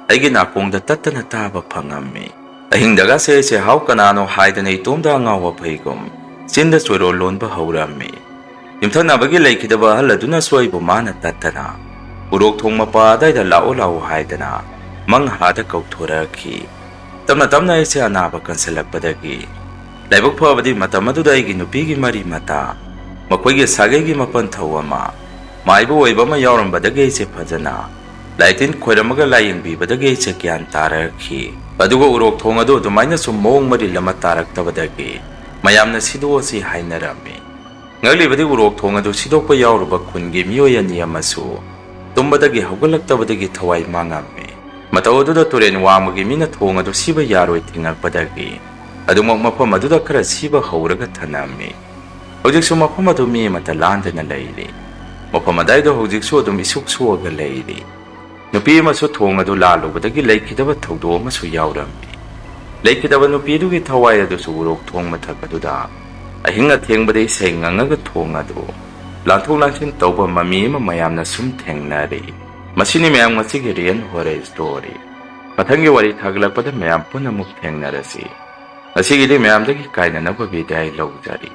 ꯑꯩꯒꯤ ꯅꯥꯀꯣꯡꯗ ꯇꯠꯇꯅ ꯇꯥꯕ ꯐꯪꯉꯝꯃꯤ꯫ ꯑꯍꯤꯡꯗꯒꯁꯦ ꯑꯩꯁꯦ, "ꯍꯥꯎ, ꯀꯅꯥꯅꯣ?" ꯍꯥꯏꯗꯅ ꯏꯇꯣꯝꯗ ꯑꯉꯥꯎꯕ ꯐꯩꯒꯨꯝ ꯆꯤꯟꯗ ꯆꯣꯏꯔꯣꯜ ꯂꯣꯟꯕ ꯍꯧꯔꯝꯃꯤ꯫ ꯌꯨꯝꯊꯪꯅꯕꯒꯤ ꯂꯩꯈꯤꯗꯕ ꯑꯍꯜ ꯑꯗꯨꯅꯁꯨ ꯑꯩꯕꯨ ꯃꯥꯅ ꯇꯠꯇꯅ, "ꯎꯔꯣꯛ ꯊꯣꯡ ꯃꯄꯥ ꯑꯗꯥꯏꯗ ꯂꯥꯛꯑꯣ, ꯂꯥꯛꯑꯣ" ꯍꯥꯏꯗꯅ ꯃꯪꯍꯥꯗ ꯀꯧꯊꯣꯔꯛꯈꯤ꯫ ꯇꯞꯅ ꯇꯞꯅ ꯑꯩꯁꯦ ꯑꯅꯥꯕ ꯀꯟꯁꯤꯜꯂꯛꯄꯗꯒꯤ, ꯂꯥꯏꯕꯛ ꯐꯕꯗꯤ ꯃꯇꯝ ꯑꯗꯨꯗ ꯑꯩꯒꯤ ꯅꯨꯄꯤꯒꯤ ꯃꯔꯤ ꯃꯇꯥ, ꯃꯈꯣꯏꯒꯤ ꯁꯥꯒꯩꯒꯤ ꯃꯄꯟ ꯊꯧ ꯑꯃ, ꯃꯥꯏꯕ ꯑꯣꯏꯕ ꯑꯃ ꯌꯥꯎꯔꯝꯕꯗꯒꯤ ꯑꯩꯁꯦ ꯐꯖꯅ ꯂꯥꯏ ꯇꯤꯟ ꯈꯣꯏꯔꯝꯃꯒ ꯂꯥꯏꯌꯦꯡꯕꯤꯕꯗꯒꯤ ꯑꯩꯁꯦ ꯒ꯭ꯌꯥꯟ ꯇꯥꯔꯛꯈꯤ꯫ ꯑꯗꯨꯒ ꯎꯔꯣꯛ ꯊꯣꯡ ꯑꯗꯨ ꯑꯗꯨꯃꯥꯏꯅ ꯁꯨꯝ ꯃꯑꯣꯡ ꯃꯔꯤꯜ ꯑꯃ ꯇꯥꯔꯛꯇꯕꯗꯒꯤ ꯃꯌꯥꯝꯅ ꯁꯤꯗꯣꯛꯑꯁꯤ ꯍꯥꯏꯅꯔꯝꯃꯤ꯫ ꯉꯛꯂꯤꯕꯗꯤ ꯎꯔꯣꯛ ꯊꯣꯡ ꯑꯗꯨ ꯁꯤꯗꯣꯛꯄ ꯌꯥꯎꯔꯨꯕ ꯈꯨꯟꯒꯤ ꯃꯤꯑꯣꯏ ꯑꯅꯤ ꯑꯃꯁꯨ ꯇꯨꯝꯕꯗꯒꯤ ꯍꯧꯒꯠꯂꯛꯇꯕꯗꯒꯤ ꯊꯋꯥꯏ ꯃꯥꯡꯉꯝꯃꯤ꯫ ꯃꯇꯧ ꯑꯗꯨꯗ ꯇꯨꯔꯦꯟ ꯋꯥꯡꯃꯒꯤ ꯃꯤꯅ ꯊꯣꯡ ꯑꯗꯨ ꯁꯤꯕ ꯌꯥꯔꯣꯏ ꯊꯤꯡꯉꯛꯄꯗꯒꯤ ꯑꯗꯨꯃꯛ ꯃꯐꯝ ꯑꯗꯨꯗ ꯈꯔ ꯁꯤꯕ ꯍꯧꯔꯒ ꯊꯅꯝꯃꯤ꯫ ꯍꯧꯖꯤꯛꯁꯨ ꯃꯐꯝ ꯑꯗꯨ ꯃꯤ ꯑꯃꯠꯇ ꯂꯥꯟꯗꯅ ꯂꯩꯔꯤ꯫ ꯃꯐꯝ ꯑꯗꯥꯏꯗꯣ ꯍꯧꯖꯤꯛꯁꯨ ꯑꯗꯨꯝ ꯏꯁꯨꯛ ꯁꯨꯛꯑꯒ ꯂꯩꯔꯤ꯫ ꯅꯨꯄꯤ ꯑꯃꯁꯨ ꯊꯣꯡ ꯑꯗꯨ ꯂꯥꯜꯂꯨꯕꯗꯒꯤ ꯂꯩꯈꯤꯗꯕ ꯊꯧꯗꯣꯛ ꯑꯃꯁꯨ ꯌꯥꯎꯔꯝꯃꯤ꯫ ꯂꯩꯈꯤꯗꯕ ꯅꯨꯄꯤꯗꯨꯒꯤ ꯊꯋꯥꯏ ꯑꯗꯨꯁꯨ ꯎꯔꯣꯛ ꯊꯣꯡ ꯃꯊꯛ ꯑꯗꯨꯗ ꯑꯍꯤꯡ ꯑꯊꯦꯡꯕꯗ ꯏꯁꯩ ꯉꯪꯉꯒ ꯊꯣꯡ ꯑꯗꯨ ꯂꯥꯟꯊꯣꯛ ꯂꯥꯟꯁꯤꯟ ꯇꯧꯕ ꯃꯃꯤ ꯑꯃ ꯃꯌꯥꯝꯅ ꯁꯨꯝ ꯊꯦꯡꯅꯔꯤ꯫ ꯃꯁꯤꯅꯤ ꯃꯌꯥꯝ ꯉꯁꯤꯒꯤ Real Horror Story꯫ ꯃꯊꯪꯒꯤ ꯋꯥꯔꯤ ꯊꯥꯒꯠꯂꯛꯄꯗ ꯃꯌꯥꯝ ꯄꯨꯟꯅ ꯑꯃꯨꯛ ꯊꯦꯡꯅꯔꯁꯤ꯫ ꯉꯁꯤꯒꯤꯗꯤ ꯃꯌꯥꯝꯗꯒꯤ ꯀꯥꯏꯅꯅꯕ ꯕꯤꯗꯥꯏ ꯂꯧꯖꯔꯤ꯫